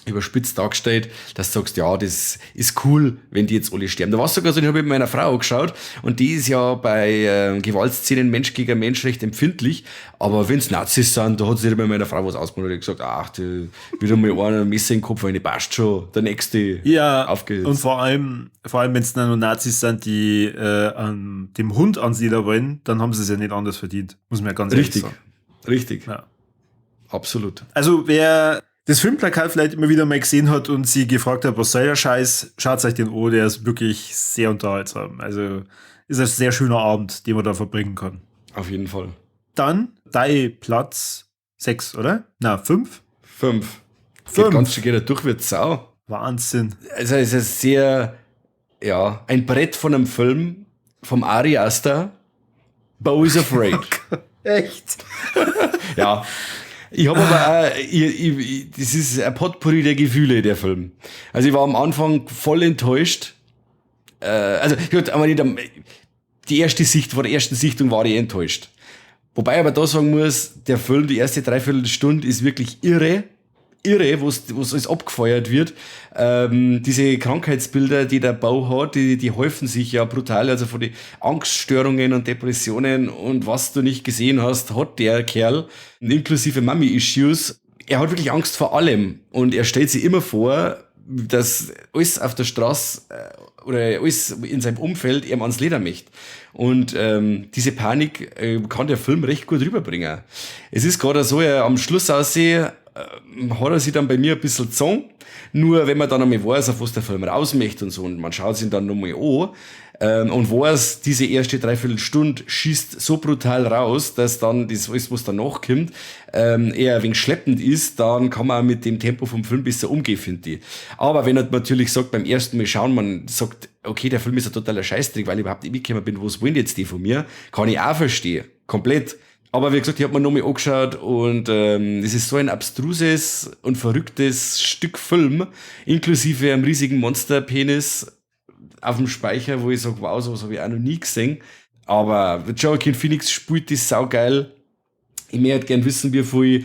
überspitzt dargestellt, dass du sagst, ja, das ist cool, wenn die jetzt alle sterben. Da war es sogar so, ich habe mit meiner Frau angeschaut und die ist ja bei Gewaltszenen Mensch gegen Mensch recht empfindlich, aber wenn's Nazis sind, da hat sich bei meiner Frau was ausgemacht und gesagt, ach, die, wieder mal einer ein Messer in den Kopf, eine passt schon, der nächste. Ja, auf geht's. Und vor allem, wenn es dann nur Nazis sind, die an dem Hund ansiedeln wollen, dann haben sie es ja nicht anders verdient. Muss man ja ganz ehrlich sagen. Richtig. Ja. Absolut. Also wer das Filmplakat vielleicht immer wieder mal gesehen hat und sie gefragt hat, was soll der Scheiß, schaut euch den an, der ist wirklich sehr unterhaltsam. Also ist ein sehr schöner Abend, den man da verbringen kann. Auf jeden Fall. Dann dein Platz 6, oder? Na, 5? 5. 5. Geht ganz schön, geht er durch wie Sau. Wahnsinn. Also es ist sehr, ja, ein Brett von einem Film vom Ari Aster, Beau Is Afraid. Echt? Ja. Ich hab aber auch, ich, das ist ein Potpourri der Gefühle, der Film. Also ich war am Anfang voll enttäuscht. Also gut, aber nicht am, die erste Sicht, vor der ersten Sichtung war ich enttäuscht. Wobei ich aber da sagen muss, der Film, die erste Dreiviertelstunde ist wirklich irre. Irre, wo's alles abgefeuert wird. Diese Krankheitsbilder, die der Beau hat, die häufen sich ja brutal. Also von den Angststörungen und Depressionen und was du nicht gesehen hast, hat der Kerl, inklusive Mommy-Issues. Er hat wirklich Angst vor allem. Und er stellt sich immer vor, dass alles auf der Straße oder alles in seinem Umfeld ihm ans Leder möchte. Und diese Panik kann der Film recht gut rüberbringen. Es ist gerade so, er am Schluss aussehe, hat er sich dann bei mir ein bisschen gezogen. Nur wenn man dann einmal weiß, auf was der Film raus möchte und so, und man schaut sich ihn dann nochmal an und weiß, diese erste Dreiviertelstunde schießt so brutal raus, dass dann das alles, was danach kommt, eher ein wenig schleppend ist, dann kann man auch mit dem Tempo vom Film besser umgehen, finde ich. Aber wenn er natürlich sagt, beim ersten Mal schauen, man sagt, okay, der Film ist ein totaler Scheißdreck, weil ich überhaupt nicht mitgekommen bin, was wollen jetzt die von mir, kann ich auch verstehen. Komplett. Aber wie gesagt, ich hab mir nochmal angeschaut und es ist so ein abstruses und verrücktes Stück Film, inklusive einem riesigen Monsterpenis auf dem Speicher, wo ich sag, wow, sowas hab ich auch noch nie gesehen. Aber Joaquin Phoenix spielt das saugeil. Ich möchte halt gern wissen, wie viel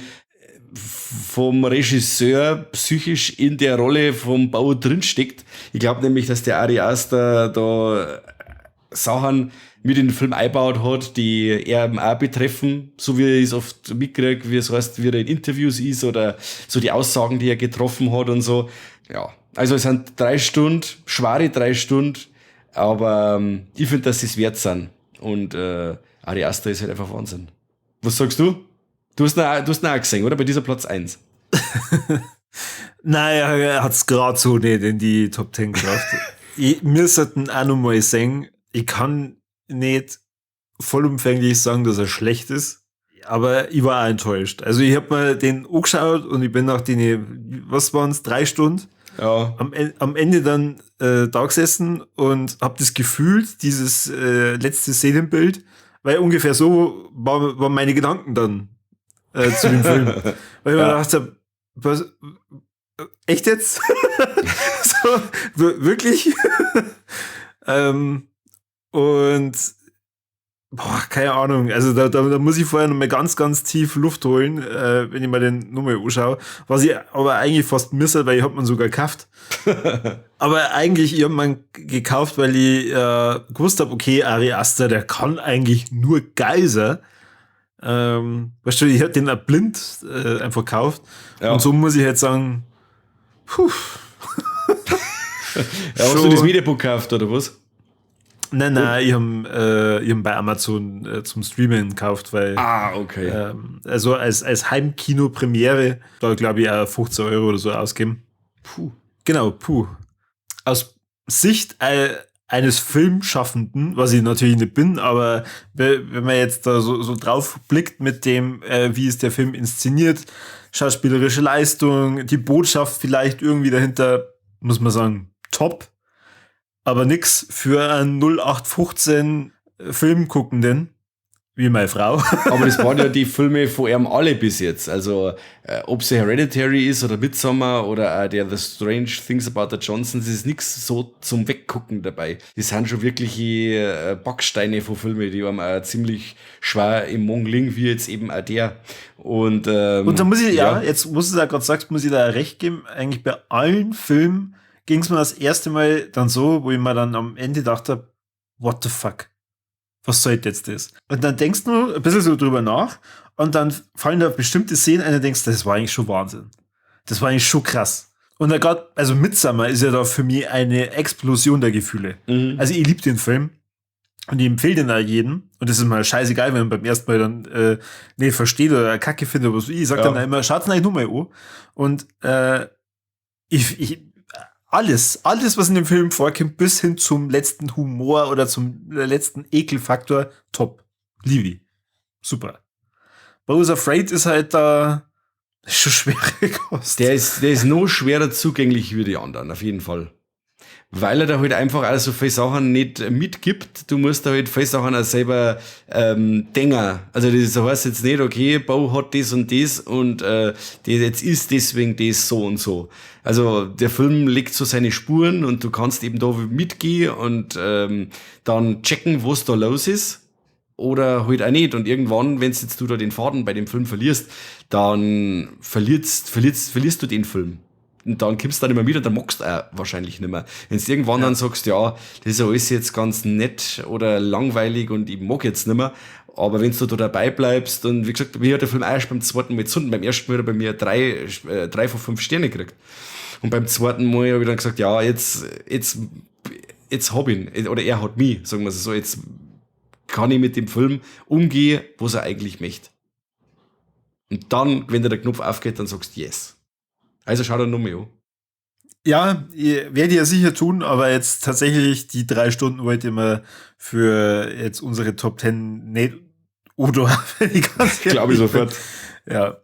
vom Regisseur psychisch in der Rolle vom Beau drinsteckt. Ich glaub nämlich, dass der Ari Aster da Sachen mit in den Film eingebaut hat, die er eben auch betreffen, so wie ich es oft mitkriege, wie es heißt, wie er in Interviews ist oder so die Aussagen, die er getroffen hat und so. Ja, also es sind 3 Stunden, schwere 3 Stunden, aber ich find, dass sie's wert sind. Und Ari Aster ist halt einfach Wahnsinn. Was sagst du? Du hast ihn auch gesehen, oder? Bei dieser Platz 1. Nein, er hat's grad so nicht in die Top 10 geschafft. Wir sollten auch noch mal sehen, ich kann nicht vollumfänglich sagen, dass er schlecht ist. Aber ich war auch enttäuscht. Also ich hab mir den angeschaut und ich bin nach den, was waren's, 3 Stunden? Ja. Am Ende dann da gesessen und hab das gefühlt, dieses letzte Szenenbild, weil ungefähr so waren meine Gedanken dann zu dem Film. Weil ich mir gedacht hab, was, echt jetzt? So, wirklich? Und boah, keine Ahnung, also da muss ich vorher noch mal ganz, ganz tief Luft holen, wenn ich mir den nochmal anschaue. Was ich aber eigentlich fast misse, weil ich hab man sogar gekauft. Aber eigentlich, ich hab man gekauft, weil ich gewusst hab, okay, Ari Aster, der kann eigentlich nur Geiser. Weißt du, ich hab den auch blind einfach gekauft. Ja. Und so muss ich jetzt sagen, puh. Ja, hast du das Mediabook gekauft, oder was? Nein, nein, ich hab bei Amazon zum Streamen gekauft, weil, Ah, okay. Also als Heimkino-Premiere, da glaub ich auch 15 Euro oder so ausgeben. Puh. Genau, puh. Aus Sicht eines Filmschaffenden, was ich natürlich nicht bin, aber wenn man jetzt da so drauf blickt mit dem, wie ist der Film inszeniert, schauspielerische Leistung, die Botschaft vielleicht irgendwie dahinter, muss man sagen, top. Aber nix für einen 0815 Film guckenden, wie meine Frau. Aber das waren ja die Filme von ihm alle bis jetzt. Also ob sie Hereditary ist oder Midsommar oder auch der The Strange Things About the Johnsons, ist nix so zum Weggucken dabei. Das sind schon wirkliche Backsteine von Filmen, die einem auch ziemlich schwer im Mund liegen, wie jetzt eben auch der. Und Und da muss ich, ja, ja. jetzt, wo du es ja grad sagst, muss ich da recht geben, eigentlich bei allen Filmen ging's mir das erste Mal dann so, wo ich mir dann am Ende dachte, what the fuck? Was soll jetzt das? Und dann denkst du ein bisschen so drüber nach und dann fallen da bestimmte Szenen ein und denkst, das war eigentlich schon Wahnsinn. Das war eigentlich schon krass. Und da grad, also Midsommar ist ja da für mich eine Explosion der Gefühle. Also ich lieb den Film und ich empfehle den auch jedem. Und das ist mir scheißegal, wenn man beim ersten Mal dann nicht versteht oder Kacke findet oder so. Ich sag dann immer, schaut's eigentlich nur mal an. Und ich alles, was in dem Film vorkommt, bis hin zum letzten Humor oder zum letzten Ekelfaktor, top. Liebe. Super. Beau is Afraid ist halt da schon schwere Kost. Der ist noch schwerer zugänglich wie die anderen, auf jeden Fall. Weil er da halt einfach auch so viele Sachen nicht mitgibt. Du musst da halt viele Sachen auch selber denken. Also das heißt jetzt nicht, okay, Beau hat das und das und das jetzt ist deswegen das so und so. Also der Film legt so seine Spuren und du kannst eben da mitgehen und dann checken, was da los ist. Oder halt auch nicht. Und irgendwann, wenn jetzt du da den Faden bei dem Film verlierst, dann verlierst du den Film. Und dann kommst du dann immer mit und dann magst du auch wahrscheinlich nicht mehr. Wenn du irgendwann dann sagst, ja, das ist ja alles jetzt ganz nett oder langweilig und ich mag jetzt nicht mehr, aber wenn du da dabei bleibst und wie gesagt, mir hat der Film auch erst beim zweiten Mal gezündet, beim ersten Mal hat er bei mir 3 von 5 Sterne gekriegt. Und beim zweiten Mal hab ich dann gesagt, ja, jetzt hab ich ihn, oder er hat mich, sagen wir es so, jetzt kann ich mit dem Film umgehen, was er eigentlich möchte. Und dann, wenn dir der Knopf aufgeht, dann sagst du yes. Also schau dir nochmal an. Ja, werde ich ja sicher tun, aber jetzt tatsächlich die 3 Stunden wollte ich mir für jetzt unsere Top 10 nicht oder wenn ich ganz Glaube ich ehrlich bin. sofort. Ja.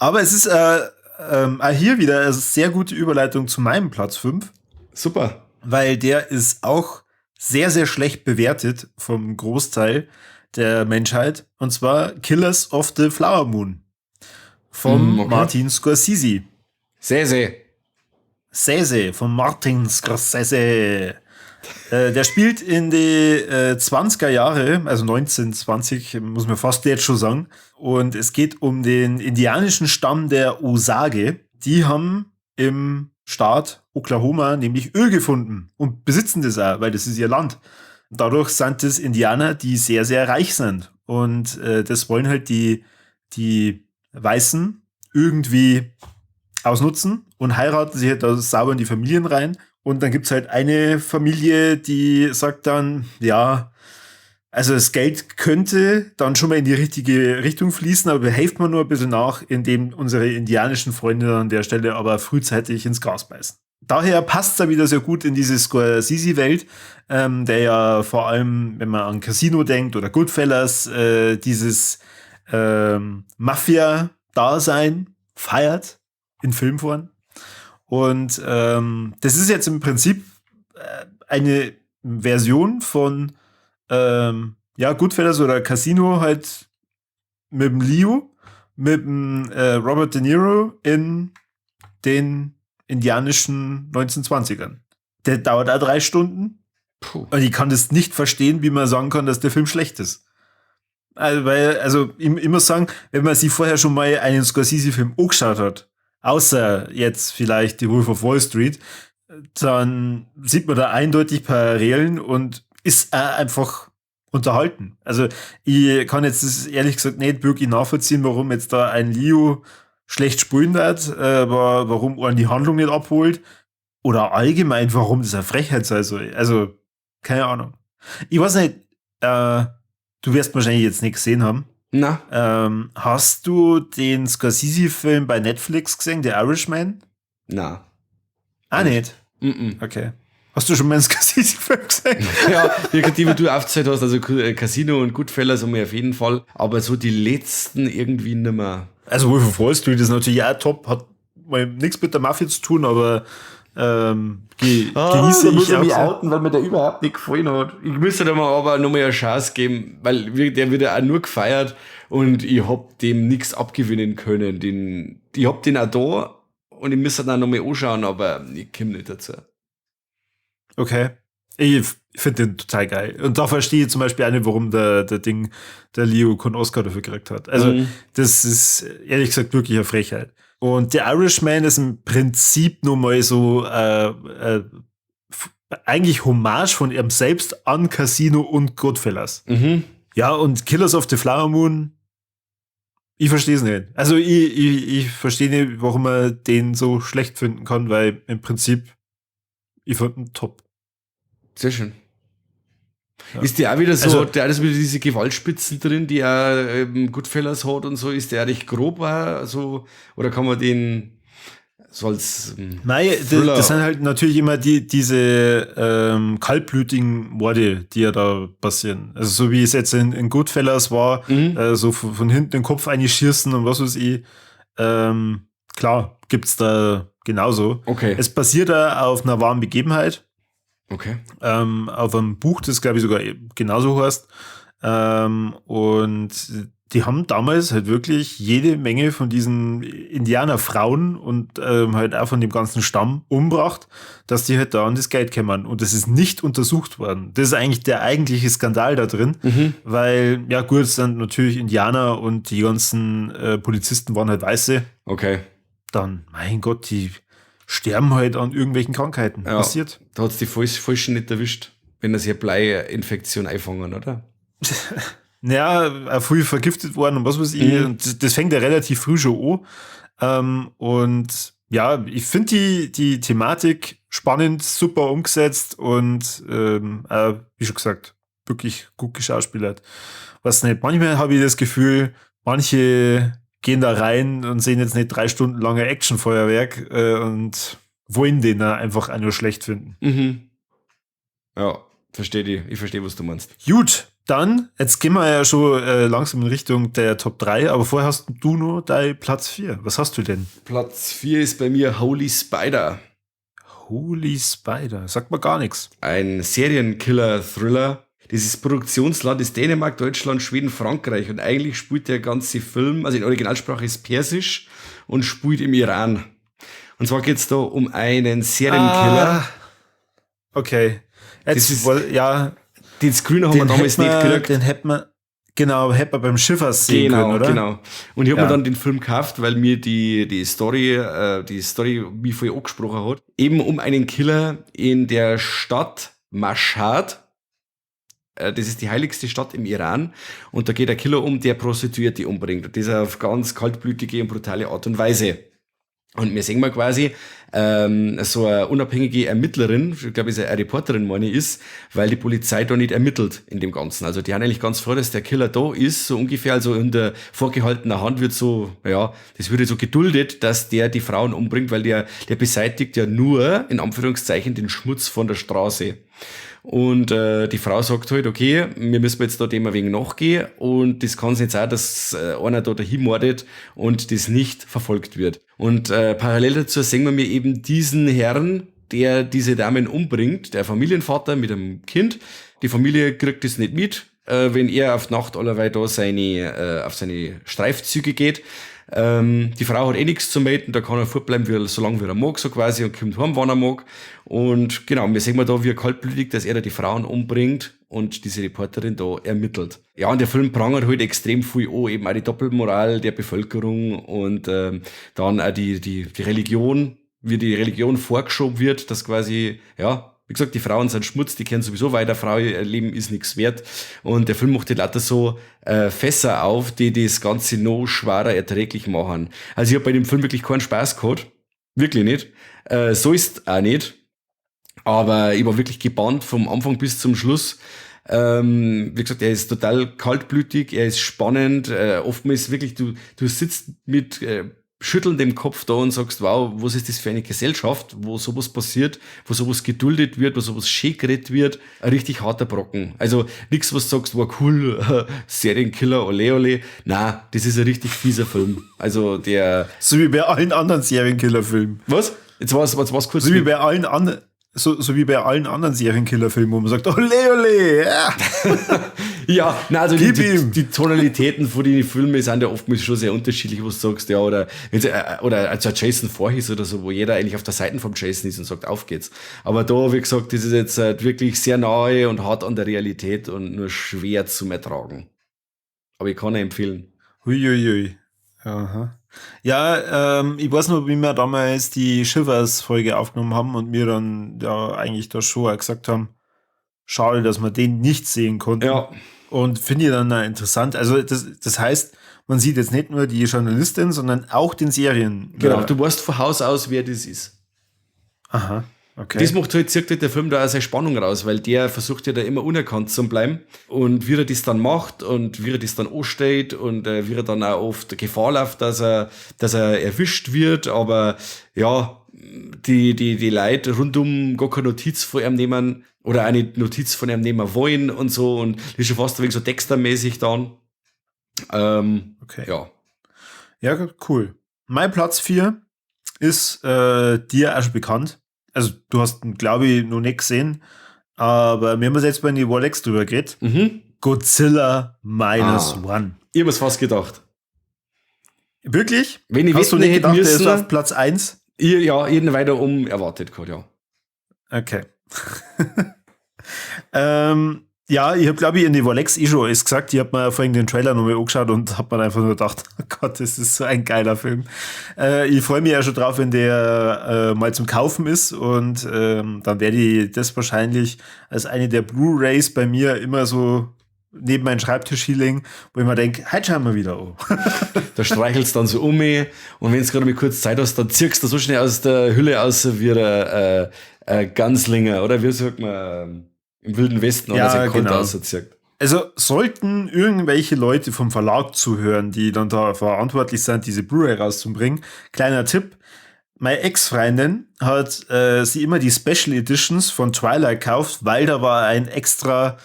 Aber es ist auch hier wieder eine sehr gute Überleitung zu meinem Platz 5. Super. Weil der ist auch sehr, sehr schlecht bewertet vom Großteil der Menschheit. Und zwar Killers of the Flower Moon von Martin Scorsese. Sese. Sese, von Martin Scorsese. Der spielt in die 20er Jahre, also 1920, muss man fast jetzt schon sagen. Und es geht um den indianischen Stamm der Osage. Die haben im Staat Oklahoma nämlich Öl gefunden und besitzen das auch, weil das ist ihr Land. Dadurch sind es Indianer, die sehr, sehr reich sind. Und das wollen halt die Weißen irgendwie ausnutzen und heiraten sich halt da sauber in die Familien rein. Und dann gibt's halt eine Familie, die sagt dann, ja, also das Geld könnte dann schon mal in die richtige Richtung fließen, aber helft mir nur ein bisschen nach, indem unsere indianischen Freunde an der Stelle aber frühzeitig ins Gras beißen. Daher passt's da wieder sehr gut in diese Scorsese-Welt, der ja vor allem, wenn man an Casino denkt oder Goodfellas, dieses Mafia-Dasein feiert in Filmform. Und das ist jetzt im Prinzip eine Version von ja, Goodfellas oder Casino halt mit dem Leo, mit dem Robert De Niro in den indianischen 1920ern. Der dauert auch 3 Stunden. Puh. Und ich kann das nicht verstehen, wie man sagen kann, dass der Film schlecht ist. Also, weil, also ich muss sagen, wenn man sich vorher schon mal einen Scorsese-Film angeschaut hat, außer jetzt vielleicht die Wolf of Wall Street, dann sieht man da eindeutig Parallelen und ist auch einfach unterhalten. Also ich kann jetzt das ehrlich gesagt nicht wirklich nachvollziehen, warum jetzt da ein Leo schlecht spielen hat, warum er die Handlung nicht abholt oder allgemein, warum das eine Frechheit sei soll. Also, keine Ahnung. Ich weiß nicht, du wirst wahrscheinlich jetzt nicht gesehen haben. Na. Hast du den Scorsese-Film bei Netflix gesehen, The Irishman? Na. Ah, nicht? Mm-mm. Okay. Hast du schon mal einen Scorsese-Film gesehen? Ja, die, die du aufgezählt hast, also Casino und Goodfellas haben wir auf jeden Fall, aber so die letzten irgendwie nimmer. Also Wolf of Wall Street ist natürlich auch top, hat mal nichts mit der Mafia zu tun, aber genieße da muss ich ich mich auch sehr. outen, weil mir der überhaupt nicht gefallen hat. Ich müsste da mal aber nochmal eine Chance geben, weil der wird ja auch nur gefeiert und ich hab dem nix abgewinnen können. Ich hab den auch da und ich müsste dann nochmal anschauen, aber ich komm nicht dazu. Okay. Ich finde den total geil. Und da verstehe ich zum Beispiel auch nicht, warum der Leo keinen Oscar dafür gekriegt hat. Also, das ist ehrlich gesagt wirklich eine Frechheit. Und The Irishman ist im Prinzip nur mal so eigentlich Hommage von ihm selbst an Casino und Goodfellas. Mhm. Ja, und Killers of the Flower Moon, ich verstehe es nicht. Also ich verstehe nicht, warum man den so schlecht finden kann, weil im Prinzip ich fand ihn top. Sehr schön. Ja. Ist der auch wieder so, Also, der hat wieder diese Gewaltspitzen drin, die er Goodfellas hat und so, ist der recht grob auch, so, oder kann man den so als Nein, Thriller? das sind halt natürlich immer diese kaltblütigen Morde, die ja da passieren. Also so wie es jetzt in Goodfellas war, so von hinten den Kopf einschießen und was weiß ich. Klar, gibt's da genauso. Okay. Es basiert da auf einer wahren Begebenheit. Okay. Auf einem Buch, das glaube ich sogar genauso heißt. Und die haben damals halt wirklich jede Menge von diesen Indianerfrauen und halt auch von dem ganzen Stamm umgebracht, dass die halt da an das Geld kämen. Und das ist nicht untersucht worden. Das ist eigentlich der eigentliche Skandal da drin, weil, ja gut, es sind natürlich Indianer und die ganzen Polizisten waren halt Weiße. Okay. Dann, mein Gott, die sterben halt an irgendwelchen Krankheiten. Ja, passiert. Da hat's die Falschen nicht erwischt, wenn das hier Bleiinfektion einfangen, oder? Naja, auch früh vergiftet worden und was weiß ich. Und das fängt ja relativ früh schon an. Und ja, ich finde die Thematik spannend, super umgesetzt und wie schon gesagt, wirklich gut geschauspielert. Was nicht, manchmal habe ich das Gefühl, manche gehen da rein und sehen jetzt nicht 3 Stunden lange Actionfeuerwerk und wollen den da einfach auch nur schlecht finden. Mhm. Ja, verstehe dich. Ich verstehe, was du meinst. Gut, dann, jetzt gehen wir ja schon langsam in Richtung der Top 3, aber vorher hast du nur dein Platz 4. Was hast du denn? Platz 4 ist bei mir Holy Spider. Holy Spider, sagt mir gar nichts. Ein Serienkiller-Thriller. Dieses Produktionsland ist Dänemark, Deutschland, Schweden, Frankreich. Und eigentlich spielt der ganze Film, also in Originalsprache ist Persisch und spielt im Iran. Und zwar geht's da um einen Serienkiller. Ah, okay. Jetzt, Das ist, ja, den Screener haben wir damals nicht gekriegt. Den hätten wir, genau, hätten wir beim Schiffers sehen genau, können, oder? Genau. Und ich habe mir dann den Film gekauft, weil mir die Story mich voll angesprochen hat. Eben um einen Killer in der Stadt Mashhad. Das ist die heiligste Stadt im Iran. Und da geht der Killer um, der Prostituierte umbringt. Und das auf ganz kaltblütige und brutale Art und Weise. Und wir sehen mal quasi so eine unabhängige Ermittlerin, ich glaube, ist eine Reporterin, meine ich, ist, weil die Polizei da nicht ermittelt in dem Ganzen. Also die haben eigentlich ganz froh, dass der Killer da ist, so ungefähr, also in der vorgehaltenen Hand wird so, ja, das würde so geduldet, dass der die Frauen umbringt, weil der beseitigt ja nur, in Anführungszeichen, den Schmutz von der Straße. Und die Frau sagt halt, okay, wir müssen jetzt da dem ein wenig nachgehen und das kann es nicht sein, dass einer da dahin mordet und das nicht verfolgt wird. Und parallel dazu sehen wir mir eben diesen Herrn, der diese Damen umbringt, der Familienvater mit einem Kind. Die Familie kriegt das nicht mit, wenn er auf Nacht allerweil da auf seine Streifzüge geht. Die Frau hat eh nichts zu melden, da kann er fortbleiben, solange wie er mag, so quasi, und kommt heim, wann er mag. Und genau, wir sehen mal da, wie kaltblütig, dass er da die Frauen umbringt und diese Reporterin da ermittelt. Ja, und der Film prangert halt extrem viel an, eben auch die Doppelmoral der Bevölkerung und dann auch die Religion, wie die Religion vorgeschoben wird, dass quasi, ja, wie gesagt, die Frauen sind Schmutz, die kennen sowieso weiter, Frau, ihr Leben ist nichts wert. Und der Film macht die lauter so Fässer auf, die das Ganze noch schwerer erträglich machen. Also ich hab bei dem Film wirklich keinen Spaß gehabt. Wirklich nicht. So ist auch nicht. Aber ich war wirklich gebannt vom Anfang bis zum Schluss. Wie gesagt, er ist total kaltblütig, er ist spannend. Oftmals wirklich, du sitzt mit schüttelnd dem Kopf da und sagst, wow, was ist das für eine Gesellschaft, wo sowas passiert, wo sowas geduldet wird, wo sowas schön geredet wird. Ein richtig harter Brocken. Also nix, was du sagst, war cool, Serienkiller, ole ole. Na, das ist ein richtig fieser Film. Also der... So wie bei allen anderen Serienkiller-Filmen. Was? Jetzt war's kurz. So wie bei allen anderen... So wie bei allen anderen Serienkiller-Filmen, wo man sagt, ole, ole, ja. Ja, nein, also die Tonalitäten von den Filmen sind ja oftmals schon sehr unterschiedlich, wo du sagst, ja, oder oder also Jason Voorhees oder so, wo jeder eigentlich auf der Seite vom Jason ist und sagt, auf geht's. Aber da, wie gesagt, das ist jetzt halt wirklich sehr nahe und hart an der Realität und nur schwer zum Ertragen. Aber ich kann ihn empfehlen. Huiuiui. Aha. Ja, ich weiß noch, wie wir damals die Shivers-Folge aufgenommen haben und wir dann ja eigentlich da schon auch gesagt haben, schade, dass wir den nicht sehen konnten. Ja. Und finde ich dann auch interessant. Also das heißt, man sieht jetzt nicht nur die Journalistin, sondern auch den Serien. Genau, du weißt von Haus aus, wer das ist. Aha, okay. Das macht halt, zieht halt der Film da auch seine Spannung raus, weil der versucht ja da immer unerkannt zu bleiben. Und wie er das dann macht und wie er das dann anstellt und wie er dann auch oft Gefahr läuft, dass er erwischt wird. Aber ja, die Leute rundum gar keine Notiz von ihm nehmen oder eine Notiz von ihm nehmen wollen und so. Und das ist schon fast ein wenig so Dexter-mäßig dann. Okay. Ja. Ja, cool. Mein Platz 4 ist dir auch schon bekannt. Also du hast ihn, glaube ich, noch nicht gesehen, aber wir haben jetzt bei den Walex drüber geredet. Mhm. Godzilla Minus One. Ich hab's fast gedacht. Wirklich? Wenn ich hast du nicht gedacht, müssen, der ist auf Platz 1? Ja, jeden weiter um erwartet gehabt, ja. Okay. Ja, ich habe, glaube ich, in die Walex eh schon alles gesagt. Ich habe mir vorhin den Trailer nochmal angeschaut und habe mir einfach nur gedacht, oh Gott, das ist so ein geiler Film. Ich freue mich ja schon drauf, wenn der mal zum Kaufen ist und dann werde ich das wahrscheinlich als eine der Blu-Rays bei mir immer so neben meinen Schreibtisch hinlegen, wo ich mir denke, heute schauen wir wieder an. Da streichelst du dann so um mich und wenn du gerade mal kurz Zeit hast, dann ziehst du so schnell aus der Hülle aus wie ein Ganzlinger, oder wie sagt man, im Wilden Westen, ja, oder genau. Auserzieht. Also sollten irgendwelche Leute vom Verlag zuhören, die dann da verantwortlich sind, diese Blu-ray rauszubringen, kleiner Tipp, meine Ex-Freundin hat sie immer die Special Editions von Twilight gekauft, weil da war ein extra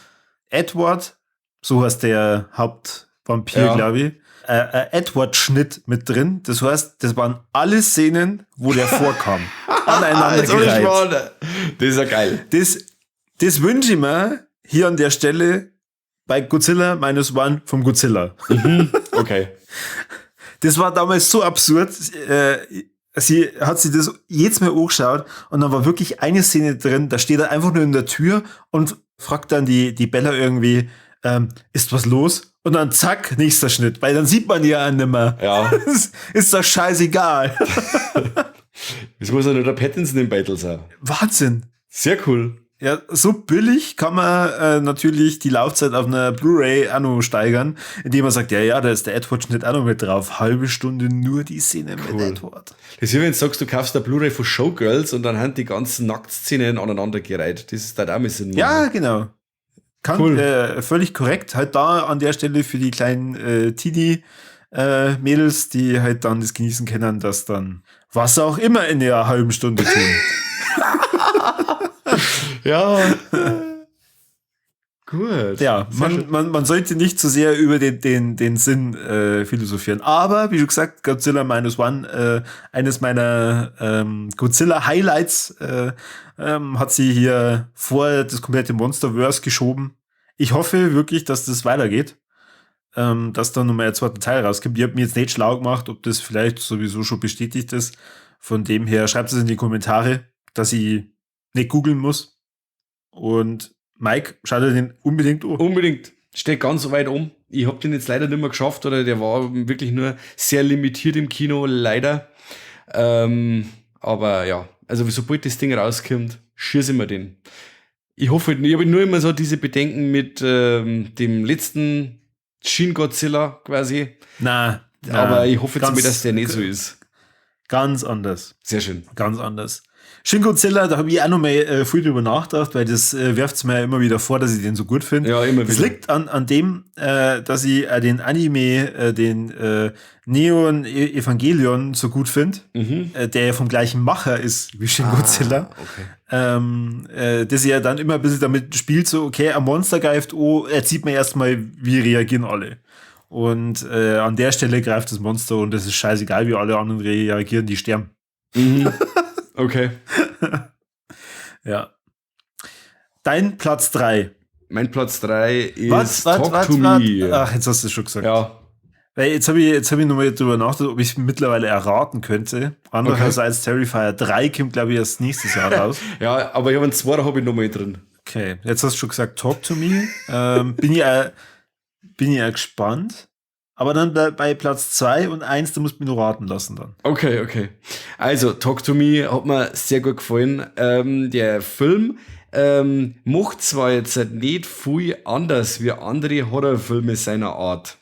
Edward, so heißt der Hauptvampir, ja, glaube ich, Edward-Schnitt mit drin. Das heißt, das waren alle Szenen, wo der vorkam. Aneinander gereiht. Das ist ja geil. Das wünsche ich mir hier an der Stelle bei Godzilla Minus One vom Godzilla. Mhm, okay. Das war damals so absurd. Sie hat sich das jedes Mal angeschaut und dann war wirklich eine Szene drin, da steht er einfach nur in der Tür und fragt dann die Bella irgendwie, ist was los? Und dann zack, nächster Schnitt, weil dann sieht man ja nimmer. Ja. Ist doch scheißegal. Das muss ja nur der Pattinson im Battle sein. Wahnsinn. Sehr cool. Ja, so billig kann man natürlich die Laufzeit auf einer Blu-ray auch noch steigern, indem man sagt, ja, da ist der Edward-Schnitt auch noch mit drauf. Halbe Stunde nur die Szene cool. mit Edward. Das ist, wenn du sagst, du kaufst eine Blu-ray von Showgirls und dann haben die ganzen Nacktszenen aneinandergereiht. Das ist halt auch ein bisschen. Ja, genau. Kann, cool. Völlig korrekt. Halt da an der Stelle für die kleinen Teenie-Mädels, die halt dann das genießen können, dass dann was auch immer in der halben Stunde tun. Ja. Gut. Ja, man sollte nicht zu sehr über den Sinn philosophieren. Aber, wie schon gesagt, Godzilla Minus One, eines meiner Godzilla-Highlights, hat sie hier vor das komplette Monsterverse geschoben. Ich hoffe wirklich, dass das weitergeht, dass da nochmal ein zweiter Teil rauskommt. Ich hab mir jetzt nicht schlau gemacht, ob das vielleicht sowieso schon bestätigt ist. Von dem her, schreibt es in die Kommentare, dass ich nicht googeln muss. Und Mike, schau dir den unbedingt an. Unbedingt. Steht ganz weit um. Ich hab den jetzt leider nicht mehr geschafft, oder der war wirklich nur sehr limitiert im Kino, leider. Aber ja, also sobald das Ding rauskommt, schieße ich mir den. Ich hoffe halt, ich habe nur immer so diese Bedenken mit dem letzten Shin Godzilla quasi. Na, aber ich hoffe jetzt mal, dass der nicht so ist. Ganz anders. Sehr schön. Ganz anders. Shin Godzilla, da habe ich auch noch mal viel drüber nachgedacht, weil das wirft mir ja immer wieder vor, dass ich den so gut finde. Ja, immer wieder. Das liegt an dem, dass ich den Anime, den Neon Evangelion so gut finde, der ja vom gleichen Macher ist wie Shin Godzilla. Okay. Dass er dann immer ein bisschen damit spielt, so, okay, ein Monster greift, oh, er zieht mir erstmal, wie reagieren alle. Und an der Stelle greift das Monster und es ist scheißegal, wie alle anderen reagieren, die sterben. Mhm. Okay. Ja. Dein Platz 3. Mein Platz 3 ist Talk to Me. Ach, jetzt hast du es schon gesagt. Ja. Weil jetzt hab ich nochmal drüber nachgedacht, ob ich es mittlerweile erraten könnte. Andererseits, Terrifier 3 kommt, glaube ich, erst nächstes Jahr raus. Ja, aber ich habe einen 2 habe ich nochmal drin. Okay, jetzt hast du schon gesagt, Talk to Me. Bin ich auch gespannt. Aber dann bei Platz 2 und 1, da musst du mich nur raten lassen dann. Okay. Also, Talk to Me hat mir sehr gut gefallen. Der Film macht zwar jetzt nicht viel anders wie andere Horrorfilme seiner Art.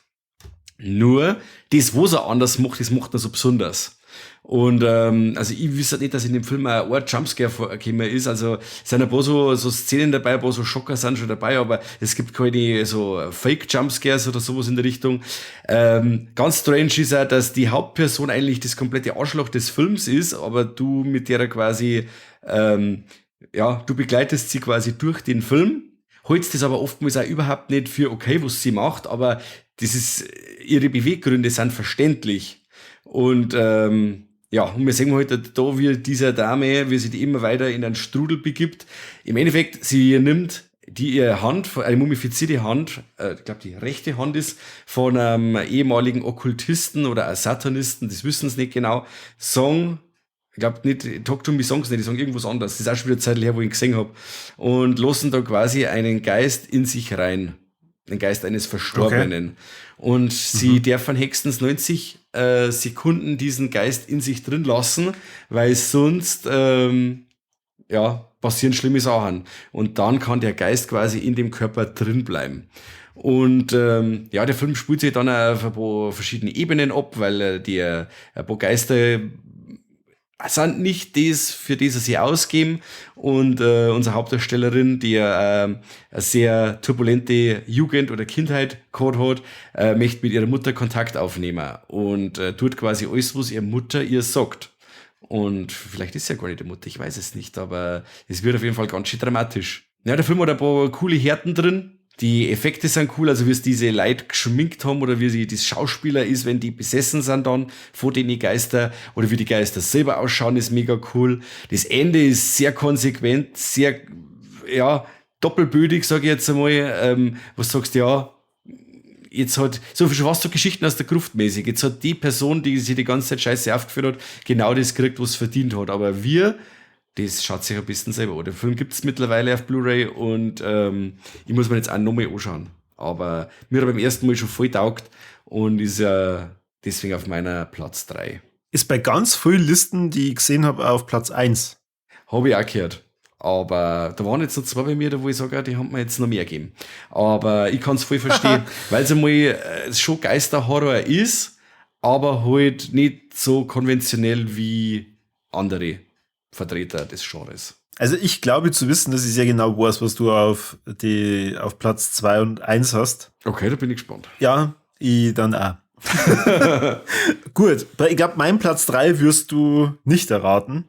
Nur, das, was er anders macht, das macht er so besonders. Und also ich wüsste nicht, dass in dem Film auch ein Jumpscare vorgekommen ist. Also es sind ein paar so Szenen dabei, ein paar so Schocker sind schon dabei, aber es gibt keine so Fake-Jumpscares oder sowas in der Richtung. Ganz strange ist auch, dass die Hauptperson eigentlich das komplette Arschloch des Films ist, aber du mit der quasi, du begleitest sie quasi durch den Film, hältst das aber oftmals auch überhaupt nicht für okay, was sie macht, aber das ist, ihre Beweggründe sind verständlich. Und und wir sehen halt da, wie dieser Dame, wie sie die immer weiter in einen Strudel begibt. Im Endeffekt, sie nimmt die ihre Hand, eine mumifizierte Hand, ich glaube die rechte Hand ist, von einem ehemaligen Okkultisten oder einem Satanisten, das wissen sie nicht genau, Song, ich glaube nicht, Talk to Me Songs nicht, die sagen irgendwas anderes. Das ist auch schon wieder eine Zeit her, wo ich ihn gesehen hab. Und lassen da quasi einen Geist in sich rein. Den Geist eines Verstorbenen. Okay. Und sie dürfen höchstens 90 Sekunden diesen Geist in sich drin lassen, weil sonst passieren schlimme Sachen. Und dann kann der Geist quasi in dem Körper drin bleiben. Und der Film spielt sich dann auf ein paar verschiedene Ebenen ab, weil die ein paar Geister sind nicht das, für das sie sich ausgeben. Und unsere Hauptdarstellerin, die eine sehr turbulente Jugend oder Kindheit gehabt hat, möchte mit ihrer Mutter Kontakt aufnehmen und tut quasi alles, was ihre Mutter ihr sagt. Und vielleicht ist sie ja gar nicht die Mutter, ich weiß es nicht, aber es wird auf jeden Fall ganz schön dramatisch. Ja, der Film hat ein paar coole Härten drin. Die Effekte sind cool, also wie es diese Leute geschminkt haben oder wie sie das Schauspieler ist, wenn die besessen sind dann vor den Geister oder wie die Geister selber ausschauen, ist mega cool. Das Ende ist sehr konsequent, sehr, ja, doppelbödig, sag ich jetzt einmal. Was sagst du, ja, jetzt hat, so schon fast so Geschichten aus der Gruft mäßig, jetzt hat die Person, die sich die ganze Zeit scheiße aufgeführt hat, genau das gekriegt, was sie verdient hat. Aber wir, das schaut sich ein bisschen selber an. Den Film gibt's mittlerweile auf Blu-ray und ich muss mir jetzt auch nochmal anschauen. Aber mir hat beim ersten Mal schon voll taugt und ist ja deswegen auf meiner Platz 3. Ist bei ganz vielen Listen, die ich gesehen habe, auf Platz 1. Habe ich auch gehört. Aber da waren jetzt noch zwei bei mir, da wo ich sage, die haben mir jetzt noch mehr gegeben. Aber ich kann's voll verstehen, weil es einmal schon Geisterhorror ist, aber halt nicht so konventionell wie andere Vertreter des Genres. Also ich glaube zu wissen, dass ich sehr genau weiß, was du auf Platz 2 und 1 hast. Okay, da bin ich gespannt. Ja, ich dann auch. Gut, ich glaube, meinen Platz 3 wirst du nicht erraten,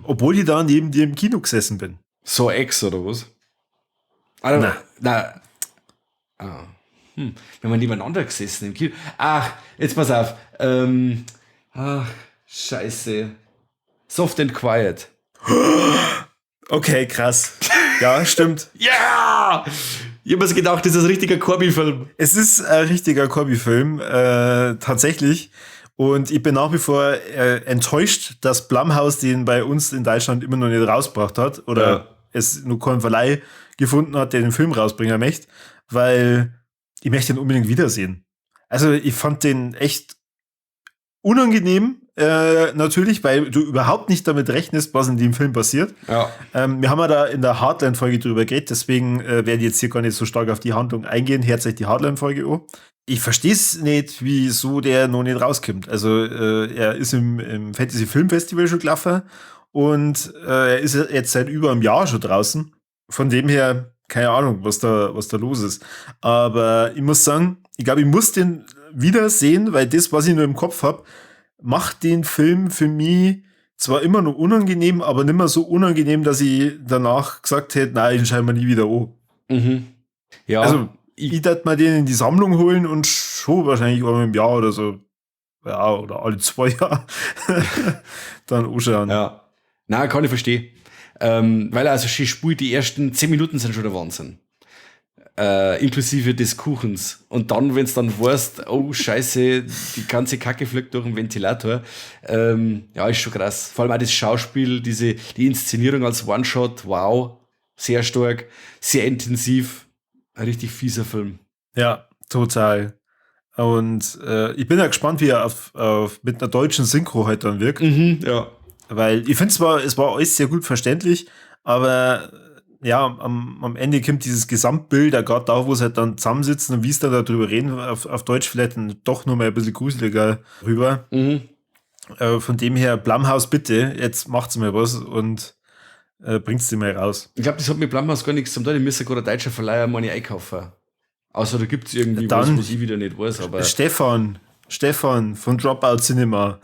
obwohl ich da neben dir im Kino gesessen bin. So Ex oder was? Nein. Ah. Wir haben nebeneinander gesessen im Kino. Ach, jetzt pass auf. Ach, scheiße. Soft and Quiet. Okay, krass. Ja, stimmt. Ja! Ich hab mir so gedacht, das ist ein richtiger Corby-Film. Es ist ein richtiger Corby-Film, tatsächlich. Und ich bin nach wie vor enttäuscht, dass Blumhouse den bei uns in Deutschland immer noch nicht rausgebracht hat oder es nur keinen Verleih gefunden hat, der den Film rausbringen möchte, weil ich möchte ihn unbedingt wiedersehen. Also ich fand den echt unangenehm, natürlich, weil du überhaupt nicht damit rechnest, was in dem Film passiert. Wir haben ja da in der Heartland-Folge drüber geredet, deswegen werde ich jetzt hier gar nicht so stark auf die Handlung eingehen. Hört euch die Heartland-Folge an. Ich verstehe es nicht, wieso der noch nicht rauskommt. Also er ist im Fantasy Film Festival schon gelaufen und er ist jetzt seit über einem Jahr schon draußen. Von dem her, keine Ahnung, was da los ist. Aber ich muss sagen, ich glaube, ich muss den wieder sehen, weil das, was ich nur im Kopf hab, macht den Film für mich zwar immer noch unangenehm, aber nicht mehr so unangenehm, dass ich danach gesagt hätte, nein, den schauen wir nie wieder an. Ja. Also, ich würd mir den in die Sammlung holen und schon wahrscheinlich einmal im Jahr oder so. Ja, oder alle 2 Jahre dann anschauen. Ja. Nein, kann ich verstehen. Weil er also schön spielt, die ersten 10 Minuten sind schon der Wahnsinn. Inklusive des Kuchens. Und dann, wenn's dann weißt, oh Scheiße, die ganze Kacke fliegt durch den Ventilator. Ja, ist schon krass. Vor allem auch das Schauspiel, die Inszenierung als One-Shot, wow, sehr stark, sehr intensiv. Ein richtig fieser Film. Ja, total. Und ich bin ja gespannt, wie er mit einer deutschen Synchro halt dann wirkt. Weil ich find zwar, es war alles sehr gut verständlich, aber ja, am Ende kommt dieses Gesamtbild, da grad da, wo sie halt dann zusammensitzen und wie es dann darüber reden, auf Deutsch vielleicht dann doch noch mal ein bisschen gruseliger rüber. Von dem her, Blumhouse, bitte, jetzt macht's mal was und bringt's die mal raus. Ich glaub, das hat mit Blumhouse gar nichts zu tun, die müssen gerade ein deutscher Verleiher mal nicht einkaufen. Außer da gibt's irgendwie Dann was, was ich wieder nicht weiß. Aber Stefan von Dropout Cinema.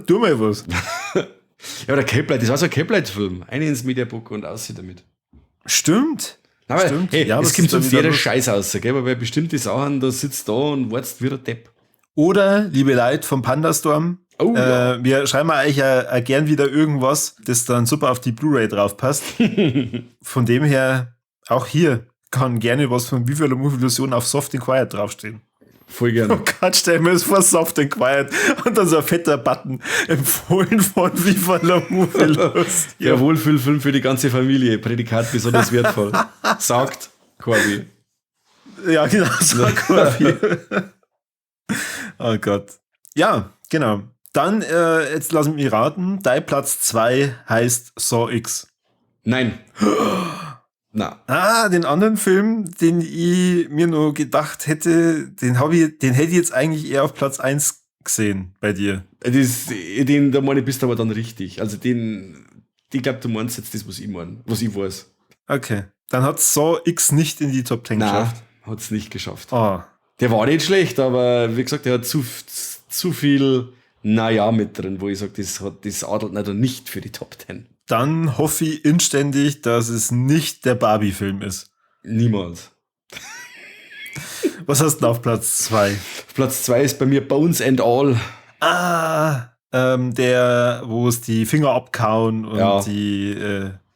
Tu mal was. Ja, der Capelight, das war so ein Capelight-Film. Eine ins Mediabook und aus damit. Stimmt. Nein, aber, Stimmt. hey, Ja, es was kommt ist da sonst wieder jeder los? Scheiß raus, gell? Weil bei bestimmten Sachen, da sitzt da und wartest wie der Depp. Oder, liebe Leute vom Pandastorm, Oh, ja. wir schreiben euch ja gern wieder irgendwas, das dann super auf die Blu-ray drauf passt. Von dem her, auch hier kann gerne was von Viva la Movie Illusion auf Soft and Quiet draufstehen. Voll gern. Oh Gott, stell mir das vor, Soft and Quiet und dann so ein fetter Button empfohlen von Viva la Movie Illusion. Der Wohlfühlfilm für die ganze Familie, Prädikat besonders wertvoll. Sagt Corby. Ja, genau, sagt Corby. Oh Gott. Ja, genau. Dann, jetzt lass mich raten, dein Platz 2 heißt Saw X. Nein. Na. Ah, den anderen Film, den ich mir nur gedacht hätte, den hätte ich jetzt eigentlich eher auf Platz 1 gesehen bei dir. Das, den, da meine ich, bist du aber dann richtig. Also den, ich glaub, du meinst jetzt das, was ich mein, was ich weiß. Okay. Dann hat Saw X nicht in die Top 10 Nein, geschafft. hat's nicht geschafft. Ah. Der war nicht schlecht, aber wie gesagt, der hat zu viel Naja mit drin, wo ich sag, das adelt nicht für die Top 10. Dann hoffe ich inständig, dass es nicht der Barbie-Film ist. Niemals. Was hast du denn auf Platz 2? Auf Platz 2 ist bei mir Bones and All. Ah, der, wo es die Finger abkauen und die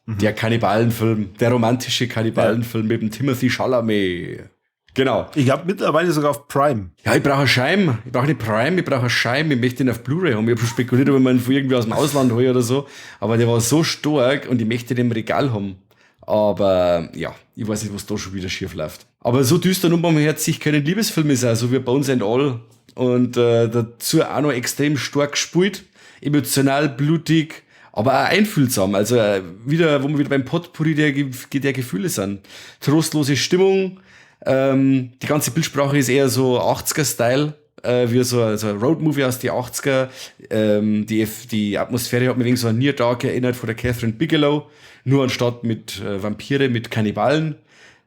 Der Kannibalenfilm, der romantische Kannibalenfilm mit dem Timothée Chalamet. Genau. Ich glaub mittlerweile sogar auf Prime. Ja, ich brauche einen Scheim. Ich brauche nicht Prime, ich brauche einen Scheim. Ich möchte ihn auf Blu-ray haben. Ich hab schon spekuliert, ob ich mir ihn irgendwie aus dem Ausland hole oder so. Aber der war so stark und ich möchte den im Regal haben. Aber ja, ich weiß nicht, was da schon wieder schief läuft. Aber so düster und unbarmherzig können Liebesfilme sein, so wie Bones and All. Und dazu auch noch extrem stark gespielt. Emotional, blutig, aber auch einfühlsam. Also wieder, wo wir wieder beim Potpourri der Gefühle sind. Trostlose Stimmung. Die ganze Bildsprache ist eher so 80er-Style, wie so ein Roadmovie aus die 80er. Die Atmosphäre hat mich wegen so an Near Dark erinnert von der Kathryn Bigelow, nur anstatt mit Vampire, mit Kannibalen.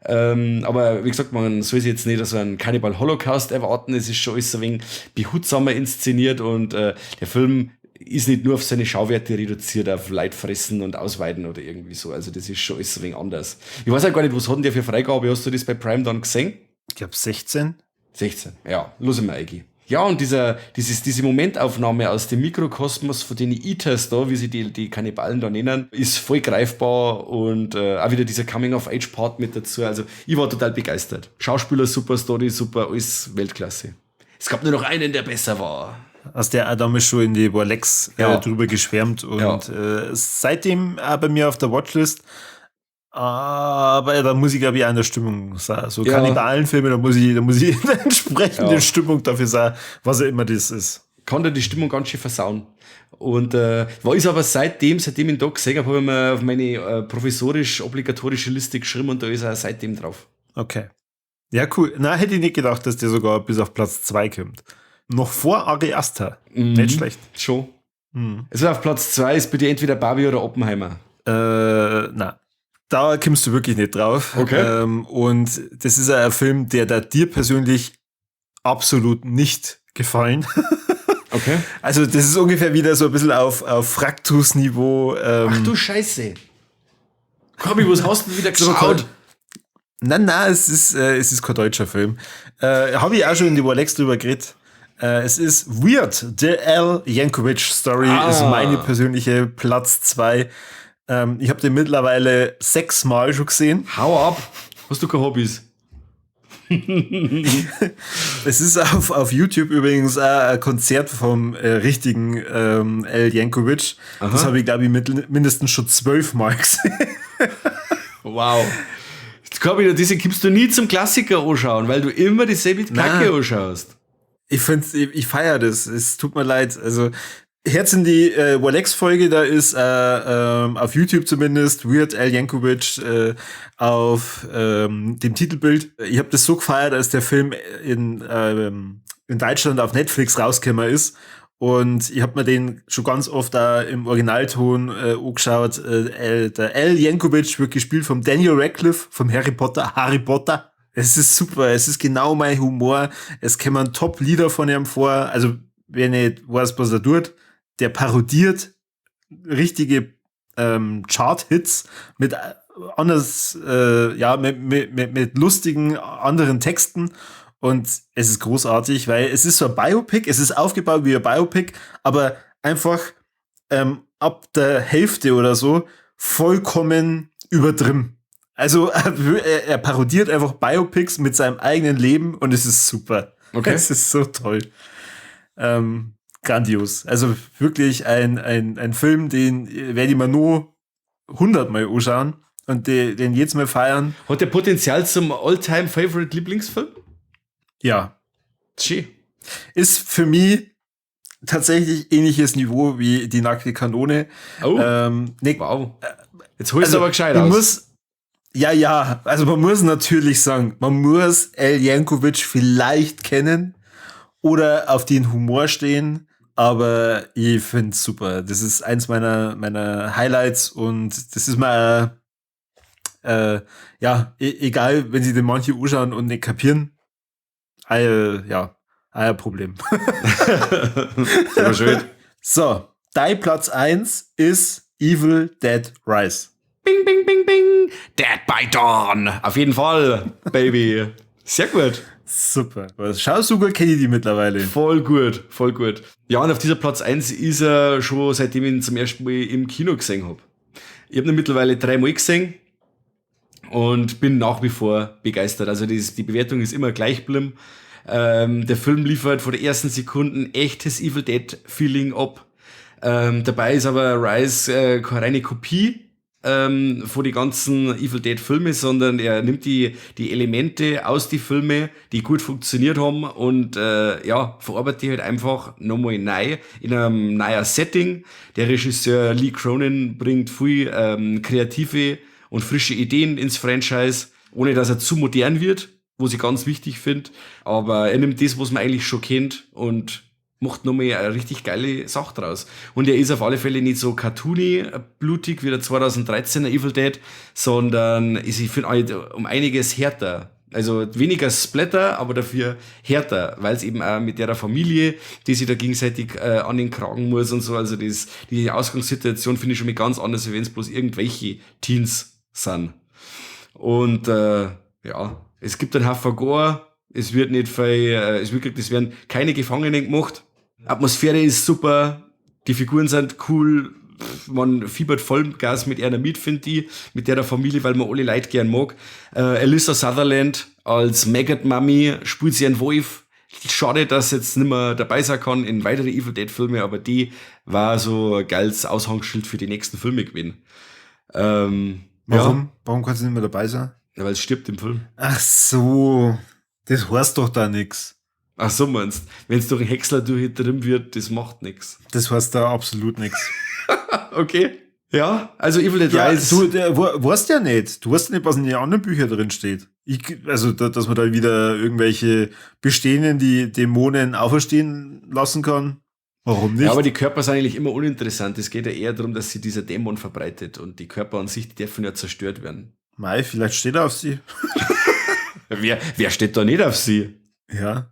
Aber wie gesagt, man soll sich jetzt nicht so einen Kannibal-Holocaust erwarten. Es ist schon alles so ein wenig behutsamer inszeniert und der Film ist nicht nur auf seine Schauwerte reduziert, auf Leidfressen und Ausweiden oder irgendwie so. Also das ist schon alles ein wenig anders. Ich weiß auch gar nicht, was hat denn der für Freigabe? Hast du das bei Prime dann gesehen? Ich glaube 16. 16, ja, los mal eigi. Ja, und diese Momentaufnahme aus dem Mikrokosmos von den Eaters da, wie sie die Kannibalen da nennen, ist voll greifbar und auch wieder dieser Coming-of-Age-Part mit dazu. Also ich war total begeistert. Schauspieler super, Story super, alles Weltklasse. Es gab nur noch einen, der besser war. Aus der auch damals schon in die Warlex drüber geschwärmt und seitdem auch bei mir auf der Watchlist. Aber da muss ich, glaube ich, auch in der Stimmung sein. So Kannibalenfilme, da muss ich in der entsprechenden Stimmung dafür sein, was auch immer das ist. Kann da die Stimmung ganz schön versauen. Und war ich aber seitdem ich ihn da gesehen habe, habe ich mir auf meine provisorisch-obligatorische Liste geschrieben und da ist er seitdem drauf. Okay. Ja, cool. Na, hätte ich nicht gedacht, dass der sogar bis auf Platz 2 kommt. Noch vor Ari Aster. Mhm. Nicht schlecht. Schon. Mhm. Also auf Platz 2 ist bei dir entweder Barbie oder Oppenheimer. Na. Da kommst du wirklich nicht drauf. Okay. Und das ist ein Film, der da dir persönlich absolut nicht gefallen. Okay. Also das ist ungefähr wieder so ein bisschen auf Fraktus-Niveau. Ach du Scheiße. Corby, was hast du wieder geschaut? Nein, es ist kein deutscher Film. Habe ich auch schon in die Warlex drüber geredet. Es ist Weird, The Al Yankovic Story ist meine persönliche Platz 2. Ich habe den mittlerweile 6 Mal schon gesehen. Hau ab! Hast du keine Hobbys? Es ist auf YouTube übrigens ein Konzert vom richtigen Al Yankovic. Aha. Das habe ich, glaube ich, mindestens schon 12 Mal gesehen. Wow. Corby, diese gibst du nie zum Klassiker anschauen, weil du immer dieselbe Kacke anschaust. Ich feiere das. Es tut mir leid. Also, Herz in die Walex-Folge, da ist auf YouTube zumindest Weird Al Yankovic auf dem Titelbild. Ich habe das so gefeiert, als der Film in Deutschland auf Netflix rausgekommen ist. Und ich habe mir den schon ganz oft da im Originalton angeschaut. Der Al Yankovic wird gespielt vom Daniel Radcliffe, vom Harry Potter, Harry Potter. Es ist super, es ist genau mein Humor. Es kämen Top-Lieder von ihm vor. Also, wer nicht weiß, was er tut, der parodiert richtige Chart-Hits mit anders, mit lustigen anderen Texten. Und es ist großartig, weil es ist so ein Biopic, es ist aufgebaut wie ein Biopic, aber einfach ab der Hälfte oder so vollkommen übertrieben. Also er parodiert einfach Biopics mit seinem eigenen Leben und es ist super. Okay. Es ist so toll. Grandios. Also wirklich ein Film, den werde ich mir nur 100 Mal anschauen und den jedes Mal feiern. Hat der Potenzial zum All-Time-Favorite Lieblingsfilm? Ja. Schön. Ist für mich tatsächlich ähnliches Niveau wie die nackte Kanone. Oh. Wow. Jetzt holst du aber gescheit aus. Ja. Also man muss natürlich sagen, man muss Al Yankovic vielleicht kennen oder auf den Humor stehen, aber ich find's super. Das ist eins meiner Highlights und das ist mal egal, wenn sie den manche anschauen und nicht kapieren. Ein Problem. Sehr schön. So, dein Platz 1 ist Evil Dead Rise. Bing, bing, bing, bing. Dead by Dawn. Auf jeden Fall, Baby. Sehr gut. Super. Schau, sogar kenne ich die mittlerweile. Voll gut, voll gut. Ja, und auf dieser Platz 1 ist er schon, seitdem ich ihn zum ersten Mal im Kino gesehen habe. Ich habe ihn mittlerweile 3 Mal gesehen und bin nach wie vor begeistert. Also die Bewertung ist immer gleich geblieben. Der Film liefert von der ersten Sekunde echtes Evil Dead Feeling ab. Dabei ist aber Rise keine reine Kopie von die ganzen Evil Dead Filme, sondern er nimmt die Elemente aus die Filme, die gut funktioniert haben und verarbeitet die halt einfach nochmal neu in einem neuen Setting. Der Regisseur Lee Cronin bringt viel kreative und frische Ideen ins Franchise, ohne dass er zu modern wird, was ich ganz wichtig finde. Aber er nimmt das, was man eigentlich schon kennt und macht nochmal eine richtig geile Sache draus. Und er ist auf alle Fälle nicht so cartoony, blutig wie der 2013er Evil Dead, sondern ist, ich finde, um einiges härter. Also weniger Splatter, aber dafür härter, weil es eben auch mit der Familie, die sich da gegenseitig an den Kragen muss und so. Also die Ausgangssituation finde ich schon mal ganz anders, als wenn es bloß irgendwelche Teens sind. Und Es gibt einen Haufen Gore, es wird nicht viel, es werden keine Gefangenen gemacht. Atmosphäre ist super, die Figuren sind cool, man fiebert Vollgas mit einer mit, finde ich, mit der Familie, weil man alle Leute gern mag. Alyssa Sutherland als Maggot Mummy spielt sie einen Wolf. Schade, dass sie jetzt nicht mehr dabei sein kann in weitere Evil Dead Filme, aber die war so ein geiles Aushangsschild für die nächsten Filme gewesen. Warum? Ja. Warum kann sie nicht mehr dabei sein? Ja, weil es stirbt im Film. Ach so, das heißt doch da nix. Ach so, meinst du? Wenn es durch einen Häcksler durchdrin wird, das macht nix. Das heißt da absolut nix. Okay. Ja, also Evil Dead Rise. Du weißt ja nicht. Du weißt ja nicht, was in den anderen Büchern drin steht. Dass man da wieder irgendwelche bestehenden die Dämonen auferstehen lassen kann. Warum nicht? Ja, aber die Körper sind eigentlich immer uninteressant. Es geht ja eher darum, dass sie dieser Dämon verbreitet und die Körper an sich, die dürfen ja zerstört werden. Mei, vielleicht steht er auf sie. Wer steht da nicht auf sie? Ja.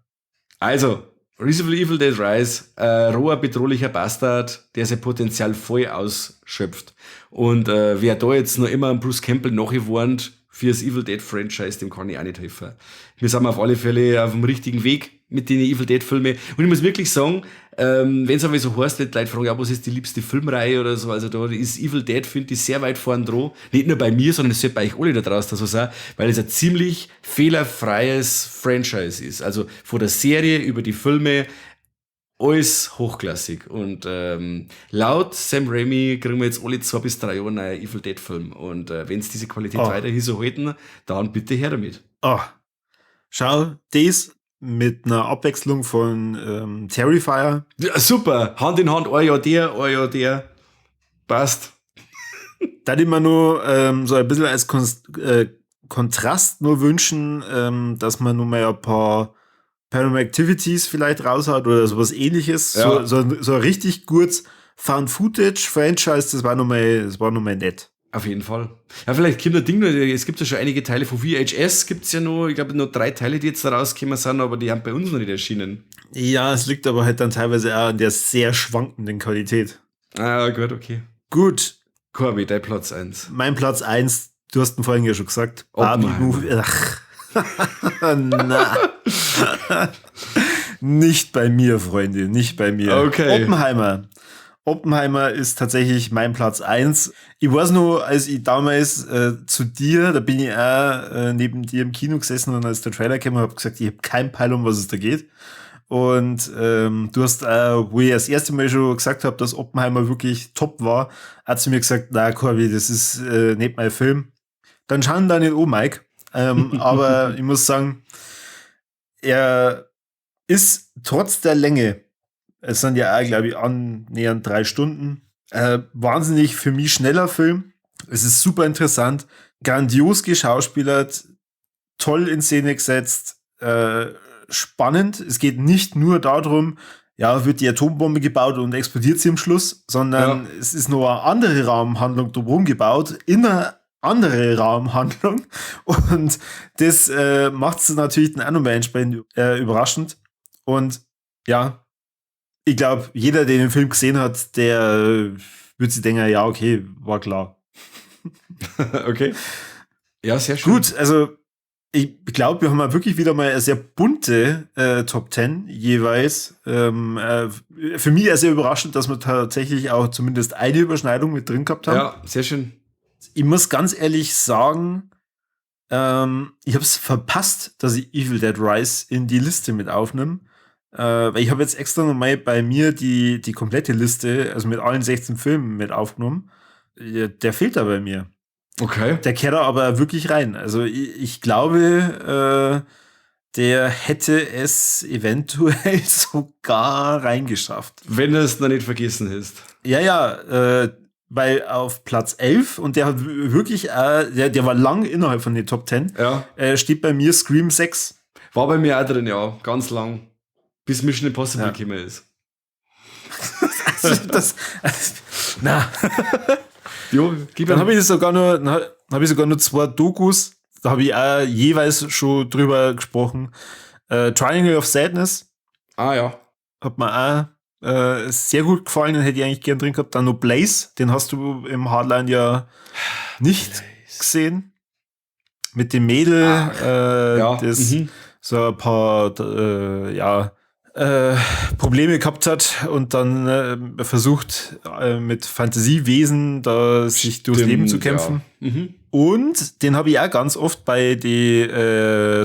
Also, Resident Evil Dead Rise, roher, bedrohlicher Bastard, der sein Potenzial voll ausschöpft. Und wer da jetzt noch immer an Bruce Campbell nachgewarnt fürs Evil Dead Franchise, dem kann ich auch nicht helfen. Wir sind auf alle Fälle auf dem richtigen Weg mit den Evil Dead Filmen. Und ich muss wirklich sagen, wenn es aber so heißt, wenn die Leute fragen, ja, was ist die liebste Filmreihe oder so, also da ist Evil Dead, finde ich, sehr weit vorn dran. Nicht nur bei mir, sondern es sollte bei euch alle da draußen so sein, weil es ein ziemlich fehlerfreies Franchise ist. Also von der Serie über die Filme, alles hochklassig. Und laut Sam Raimi kriegen wir jetzt alle 2 bis 3 Jahre einen neuen Evil Dead Film. Und wenn's diese Qualität weiterhin so halten, dann bitte her damit. Oh. Schau, das mit einer Abwechslung von Terrifier. Ja, super, Hand in Hand, ein Jahr der, ein Jahr der. Passt. Da hätte ich mir nur so ein bisschen als Kontrast nur wünschen, dass man nur mal ein paar Paranormal Activities vielleicht raushaut oder sowas Ähnliches. Ja. So ein richtig gutes Found-Footage-Franchise, das war noch mal nett. Auf jeden Fall. Ja, vielleicht kommt das Ding noch, es gibt ja schon einige Teile von VHS, gibt's ja noch, ich glaube nur 3 Teile, die jetzt da rausgekommen sind, aber die haben bei uns noch nicht erschienen. Ja, es liegt aber halt dann teilweise auch an der sehr schwankenden Qualität. Ah, gut, okay. Gut. Corby, dein Platz 1. Mein Platz 1, du hast ihn vorhin ja schon gesagt. Barbie Movie. Ach. Na. Nicht bei mir, Freunde, nicht bei mir. Okay. Oppenheimer. Oppenheimer ist tatsächlich mein Platz 1. Ich weiß nur, als ich damals zu dir, da bin ich auch neben dir im Kino gesessen und als der Trailer kam, habe gesagt, ich habe keinen Peil, um was es da geht. Und du hast, wo ich das erste Mal schon gesagt habe, dass Oppenheimer wirklich top war, hat zu mir gesagt, na Corby, das ist nicht mein Film. Dann schauen da nicht an, Mike. Aber ich muss sagen, er ist trotz der Länge, es sind ja auch, glaube ich, annähernd 3 Stunden, wahnsinnig für mich schneller Film. Es ist super interessant, grandios geschauspielert, toll in Szene gesetzt, spannend. Es geht nicht nur darum, ja, wird die Atombombe gebaut und explodiert sie am Schluss, sondern es ist noch eine andere Rahmenhandlung drumherum gebaut, in einer andere Rahmenhandlung. Und das macht es natürlich dann auch nochmal entsprechend überraschend. Und ja, ich glaube, jeder, der den Film gesehen hat, der wird sich denken, ja, okay, war klar. Okay. Ja, sehr schön. Gut, also ich glaube, wir haben mal wirklich wieder mal eine sehr bunte Top 10 jeweils. Für mich sehr überraschend, dass wir tatsächlich auch zumindest eine Überschneidung mit drin gehabt haben. Ja, sehr schön. Ich muss ganz ehrlich sagen, ich habe es verpasst, dass ich Evil Dead Rise in die Liste mit aufnehme. Weil ich habe jetzt extra nochmal bei mir die komplette Liste, also mit allen 16 Filmen mit aufgenommen. Der fehlt da bei mir. Okay. Der kehrt da aber wirklich rein. Also ich glaube, der hätte es eventuell sogar reingeschafft. Wenn er es noch nicht vergessen ist. Ja, weil auf Platz 11, und der hat wirklich, der war lang innerhalb von den Top 10, ja. Steht bei mir Scream 6. War bei mir auch drin, ja, ganz lang. Bis Mission Impossible gekommen ist. Also, na. Jo, gib dann habe ich sogar nur 2 Dokus, da habe ich auch jeweils schon drüber gesprochen. Triangle of Sadness. Ah ja. Hat mir auch sehr gut gefallen, den hätte ich eigentlich gern drin gehabt. Dann noch Blaze, den hast du im Hardline ja nicht gesehen. Mit dem Mädel, ja, das so ein paar Probleme gehabt hat und dann versucht, mit Fantasiewesen da sich durchs Leben zu kämpfen. Ja. Mhm. Und den habe ich auch ganz oft bei die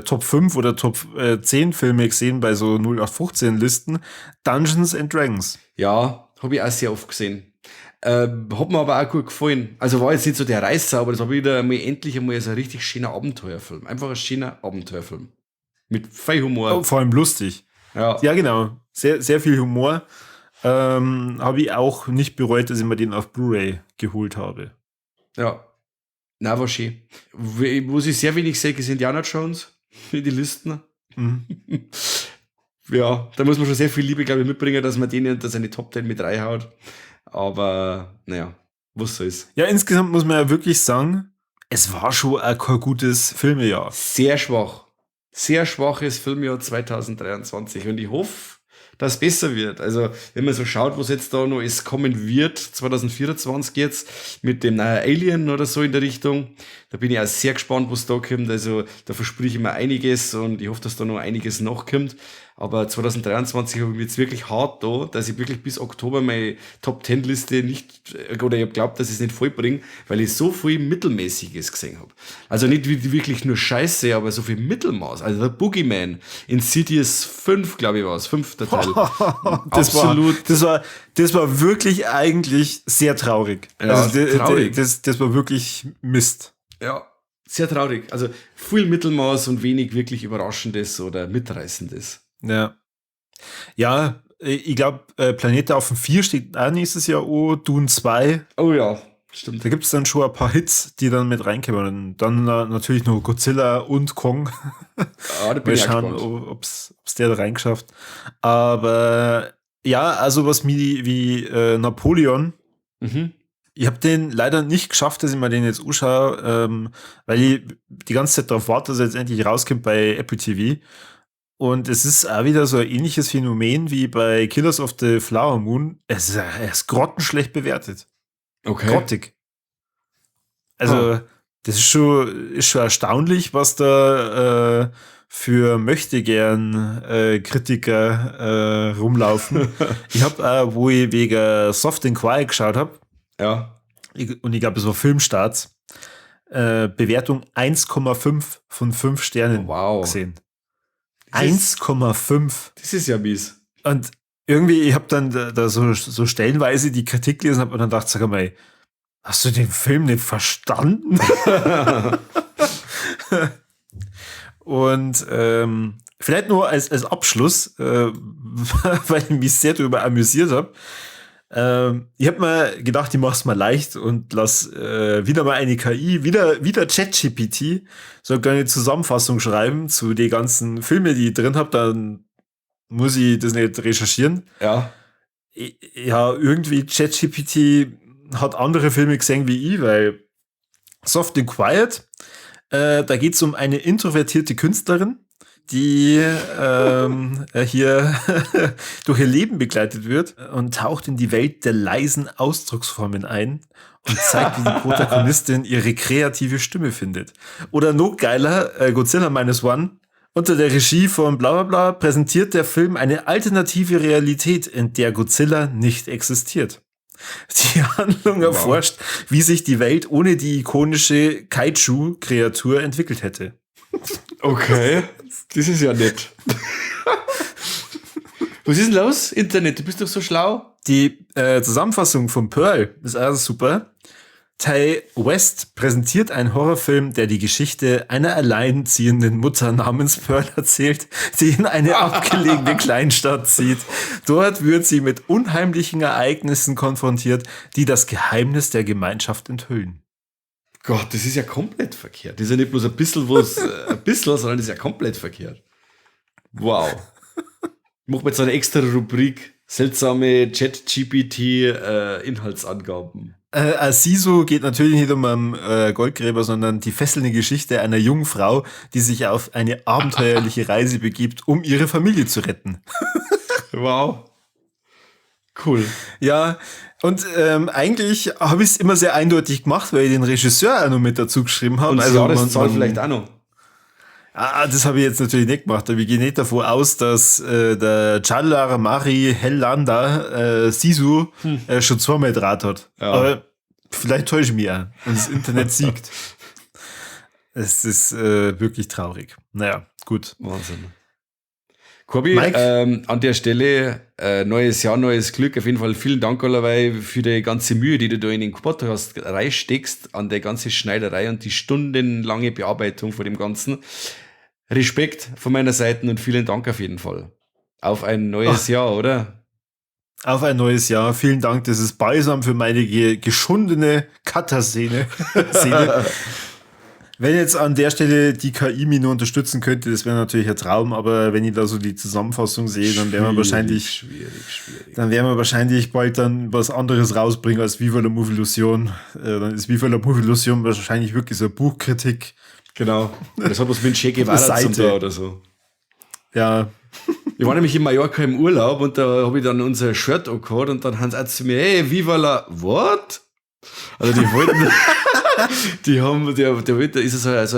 Top 5 oder Top 10 Filme gesehen, bei so 0815 Listen. Dungeons and Dragons. Ja, habe ich auch sehr oft gesehen. Hat mir aber auch gut gefallen. Also war jetzt nicht so der Reißer, aber das war wieder einmal endlich einmal so ein richtig schöner Abenteuerfilm. Einfach ein schöner Abenteuerfilm. Mit viel Humor. Oh, vor allem lustig. Ja. Ja, genau. Sehr, sehr viel Humor. Habe ich auch nicht bereut, dass ich mir den auf Blu-ray geholt habe. Ja. Na, war schön. Wo ich sehr wenig sehe, ist Indiana Jones in die Listen. Mhm. Ja, da muss man schon sehr viel Liebe, glaube ich, mitbringen, dass man denen unter seine Top 10 mit reinhaut. Aber, naja, was soll's. Ja, insgesamt muss man ja wirklich sagen, es war schon auch kein gutes Filmejahr. Sehr schwach. Sehr schwaches Filmjahr 2023. Und ich hoffe, dass es besser wird. Also, wenn man so schaut, was jetzt da noch ist, kommen wird, 2024 jetzt, mit dem neuen Alien oder so in der Richtung, da bin ich auch sehr gespannt, was da kommt. Also, da verspreche ich mir einiges und ich hoffe, dass da noch einiges nachkommt. Aber 2023 habe ich mir jetzt wirklich hart da, dass ich wirklich bis Oktober meine Top-10-Liste nicht, oder ich hab glaubt, dass ich es nicht vollbringe, weil ich so viel Mittelmäßiges gesehen hab. Also nicht wirklich nur Scheiße, aber so viel Mittelmaß. Also der Boogeyman, Insidious 5, glaube ich, war's, 5. Teil. Das Absolut. Das war wirklich eigentlich sehr traurig. Ja, also, traurig. Das war wirklich Mist. Ja, sehr traurig. Also viel Mittelmaß und wenig wirklich Überraschendes oder Mitreißendes. Ja. Ja, ich glaub, Planet der Affen 4 steht auch nächstes Jahr an, Dune 2. Oh ja, stimmt. Da gibt's dann schon ein paar Hits, die dann mit reinkommen. Und dann natürlich noch Godzilla und Kong. Ah, da bin Mal ich auch schauen, gespannt. ob's der da reingeschafft. Aber ja, also was wie Napoleon. Mhm. Ich hab den leider nicht geschafft, dass ich mir den jetzt anschaue, weil ich die ganze Zeit darauf warte, dass er jetzt endlich rauskommt bei Apple TV. Und es ist auch wieder so ein ähnliches Phänomen wie bei Killers of the Flower Moon. Er ist grottenschlecht bewertet. Okay. Grottig. Also, das ist schon erstaunlich, was da für möchtegern Kritiker rumlaufen. Ich hab auch, wo ich wegen Soft and Quiet geschaut hab, Ja. und ich glaub, es war Filmstarts, Bewertung 1,5 von 5 Sternen Wow. gesehen. Das ist 1,5. Das ist ja mies. Und irgendwie, ich hab dann da so stellenweise die Kritik gelesen hab und dann dachte ich, sag mal, hast du den Film nicht verstanden? Und vielleicht nur als Abschluss, weil ich mich sehr darüber amüsiert hab. Ich hab mir gedacht, ich mach's mal leicht und lass wieder mal eine KI, wieder ChatGPT, so eine kleine Zusammenfassung schreiben zu den ganzen Filmen, die ich drin hab, dann muss ich das nicht recherchieren. Ja. Ja, irgendwie ChatGPT hat andere Filme gesehen wie ich, weil Soft and Quiet, da geht's um eine introvertierte Künstlerin, die hier durch ihr Leben begleitet wird und taucht in die Welt der leisen Ausdrucksformen ein und zeigt, wie die Protagonistin ihre kreative Stimme findet. Oder noch geiler, Godzilla Minus One, unter der Regie von bla bla bla präsentiert der Film eine alternative Realität, in der Godzilla nicht existiert. Die Handlung erforscht, wie sich die Welt ohne die ikonische Kaiju-Kreatur entwickelt hätte. Okay, das ist ja nett. Was ist denn los, Internet? Du bist doch so schlau. Die Zusammenfassung von Pearl ist auch super. Ti West präsentiert einen Horrorfilm, der die Geschichte einer alleinziehenden Mutter namens Pearl erzählt, die in eine abgelegene Kleinstadt zieht. Dort wird sie mit unheimlichen Ereignissen konfrontiert, die das Geheimnis der Gemeinschaft enthüllen. Gott, das ist ja komplett verkehrt. Das ist ja nicht bloß ein bisschen was, ein bisschen, sondern das ist ja komplett verkehrt. Wow. Ich mach mir jetzt eine extra Rubrik. Seltsame ChatGPT Inhaltsangaben. Sisu geht natürlich nicht um einen Goldgräber, sondern die fesselnde Geschichte einer jungen Frau, die sich auf eine abenteuerliche Reise begibt, um ihre Familie zu retten. Wow. Cool. Ja, und eigentlich habe ich es immer sehr eindeutig gemacht, weil ich den Regisseur auch noch mit dazu geschrieben habe. Und also Jahreszahl vielleicht auch noch. Ah, das habe ich jetzt natürlich nicht gemacht, aber ich gehe nicht davon aus, dass der Challar Mari Helander Sisu schon zweimal Draht hat. Ja. Aber vielleicht täusche ich mich auch und das Internet siegt. Es ist wirklich traurig. Naja, gut. Wahnsinn. Corby, an der Stelle neues Jahr, neues Glück. Auf jeden Fall vielen Dank allerweil für die ganze Mühe, die du da in den Podcast reinsteckst, an der ganze Schneiderei und die stundenlange Bearbeitung von dem Ganzen. Respekt von meiner Seite und vielen Dank auf jeden Fall. Auf ein neues Jahr, oder? Auf ein neues Jahr. Vielen Dank. Das ist balsam für meine geschundene Cutter-Szene. Wenn jetzt an der Stelle die KI mich nur unterstützen könnte, das wäre natürlich ein Traum, aber wenn ich da so die Zusammenfassung sehe, dann werden wir wahrscheinlich, schwierig. Dann werden wir wahrscheinlich bald dann was anderes rausbringen als Viva la Movilusion. Dann ist Viva la Movilusion wahrscheinlich wirklich so eine Buchkritik. Genau. Das hat was mit Che Guevara zum tun oder so. Ja. Ich war nämlich in Mallorca im Urlaub und da habe ich dann unser Shirt angehabt und dann haben sie auch zu mir, hey, Viva la, what? Also die wollten, die haben, der ist so, also,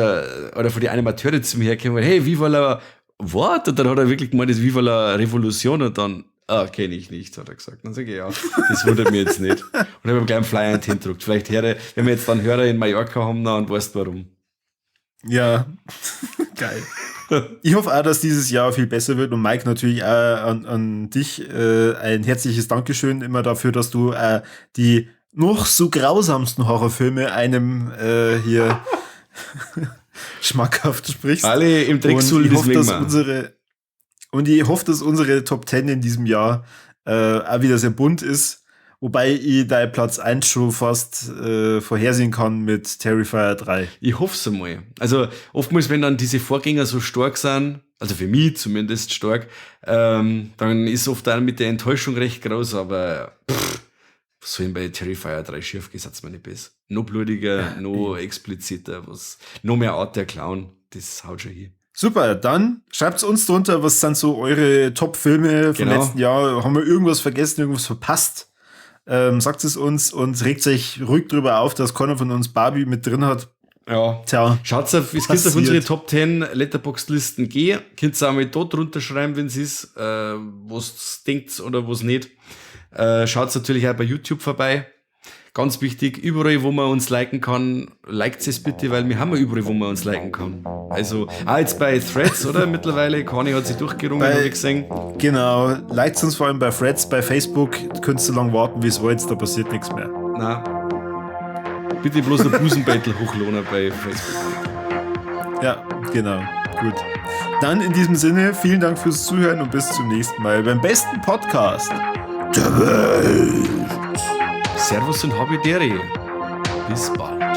oder von den Animateuren zu mir hergekommen, hey, Viva la, what? Und dann hat er wirklich gemeint, das Viva la Revolution und dann, kenne ich nicht, hat er gesagt. Dann sage ich, ja, das wundert mich jetzt nicht. Und habe ihm gleich einen Flyer in die Hand gedruckt. Vielleicht höre, wenn wir jetzt dann Hörer in Mallorca haben, dann weißt du warum. Ja, geil. Ich hoffe auch, dass dieses Jahr viel besser wird und Mike natürlich auch an dich ein herzliches Dankeschön immer dafür, dass du die noch so grausamsten Horrorfilme einem hier schmackhaft sprichst. Alle im Drecksul, und ich hoffe, dass unsere Top 10 in diesem Jahr auch wieder sehr bunt ist. Wobei ich da Platz 1 schon fast vorhersehen kann mit Terrifier 3. Ich hoffe es einmal. Also oftmals, wenn dann diese Vorgänger so stark sind, also für mich zumindest stark, dann ist oft dann mit der Enttäuschung recht groß, aber was soll denn bei Terrifier 3 schief gehen, mir nicht besser. Noch blutiger, noch expliziter, was, noch mehr Art der Clown, das haut schon hin. Super, dann schreibt uns drunter, was sind so eure Top-Filme vom letzten Jahr? Haben wir irgendwas vergessen, irgendwas verpasst? Sagt es uns und regt sich ruhig drüber auf, dass keiner von uns Barbie mit drin hat. Ja. Tja. Schaut's auf, es könnt auf unsere Top 10 Letterboxd-Listen gehen. Könnt ihr auch mal da drunter schreiben, wenn es ist, was denkt oder was nicht. Schaut's natürlich auch bei YouTube vorbei. Ganz wichtig, überall, wo man uns liken kann, liked es bitte, weil wir haben ja überall, wo man uns liken kann. Also, jetzt bei Threads, oder? Mittlerweile, Conny hat sich durchgerungen, habe ich gesehen. Genau, liked uns vor allem bei Threads, bei Facebook, könnt ihr so lange warten, wie es wollt, da passiert nichts mehr. Nein. Bitte bloß ein Busenbeutel hochlohnen bei Facebook. Ja, genau. Gut. Dann in diesem Sinne, vielen Dank fürs Zuhören und bis zum nächsten Mal beim besten Podcast der Welt. Servus und Habidere. Bis bald.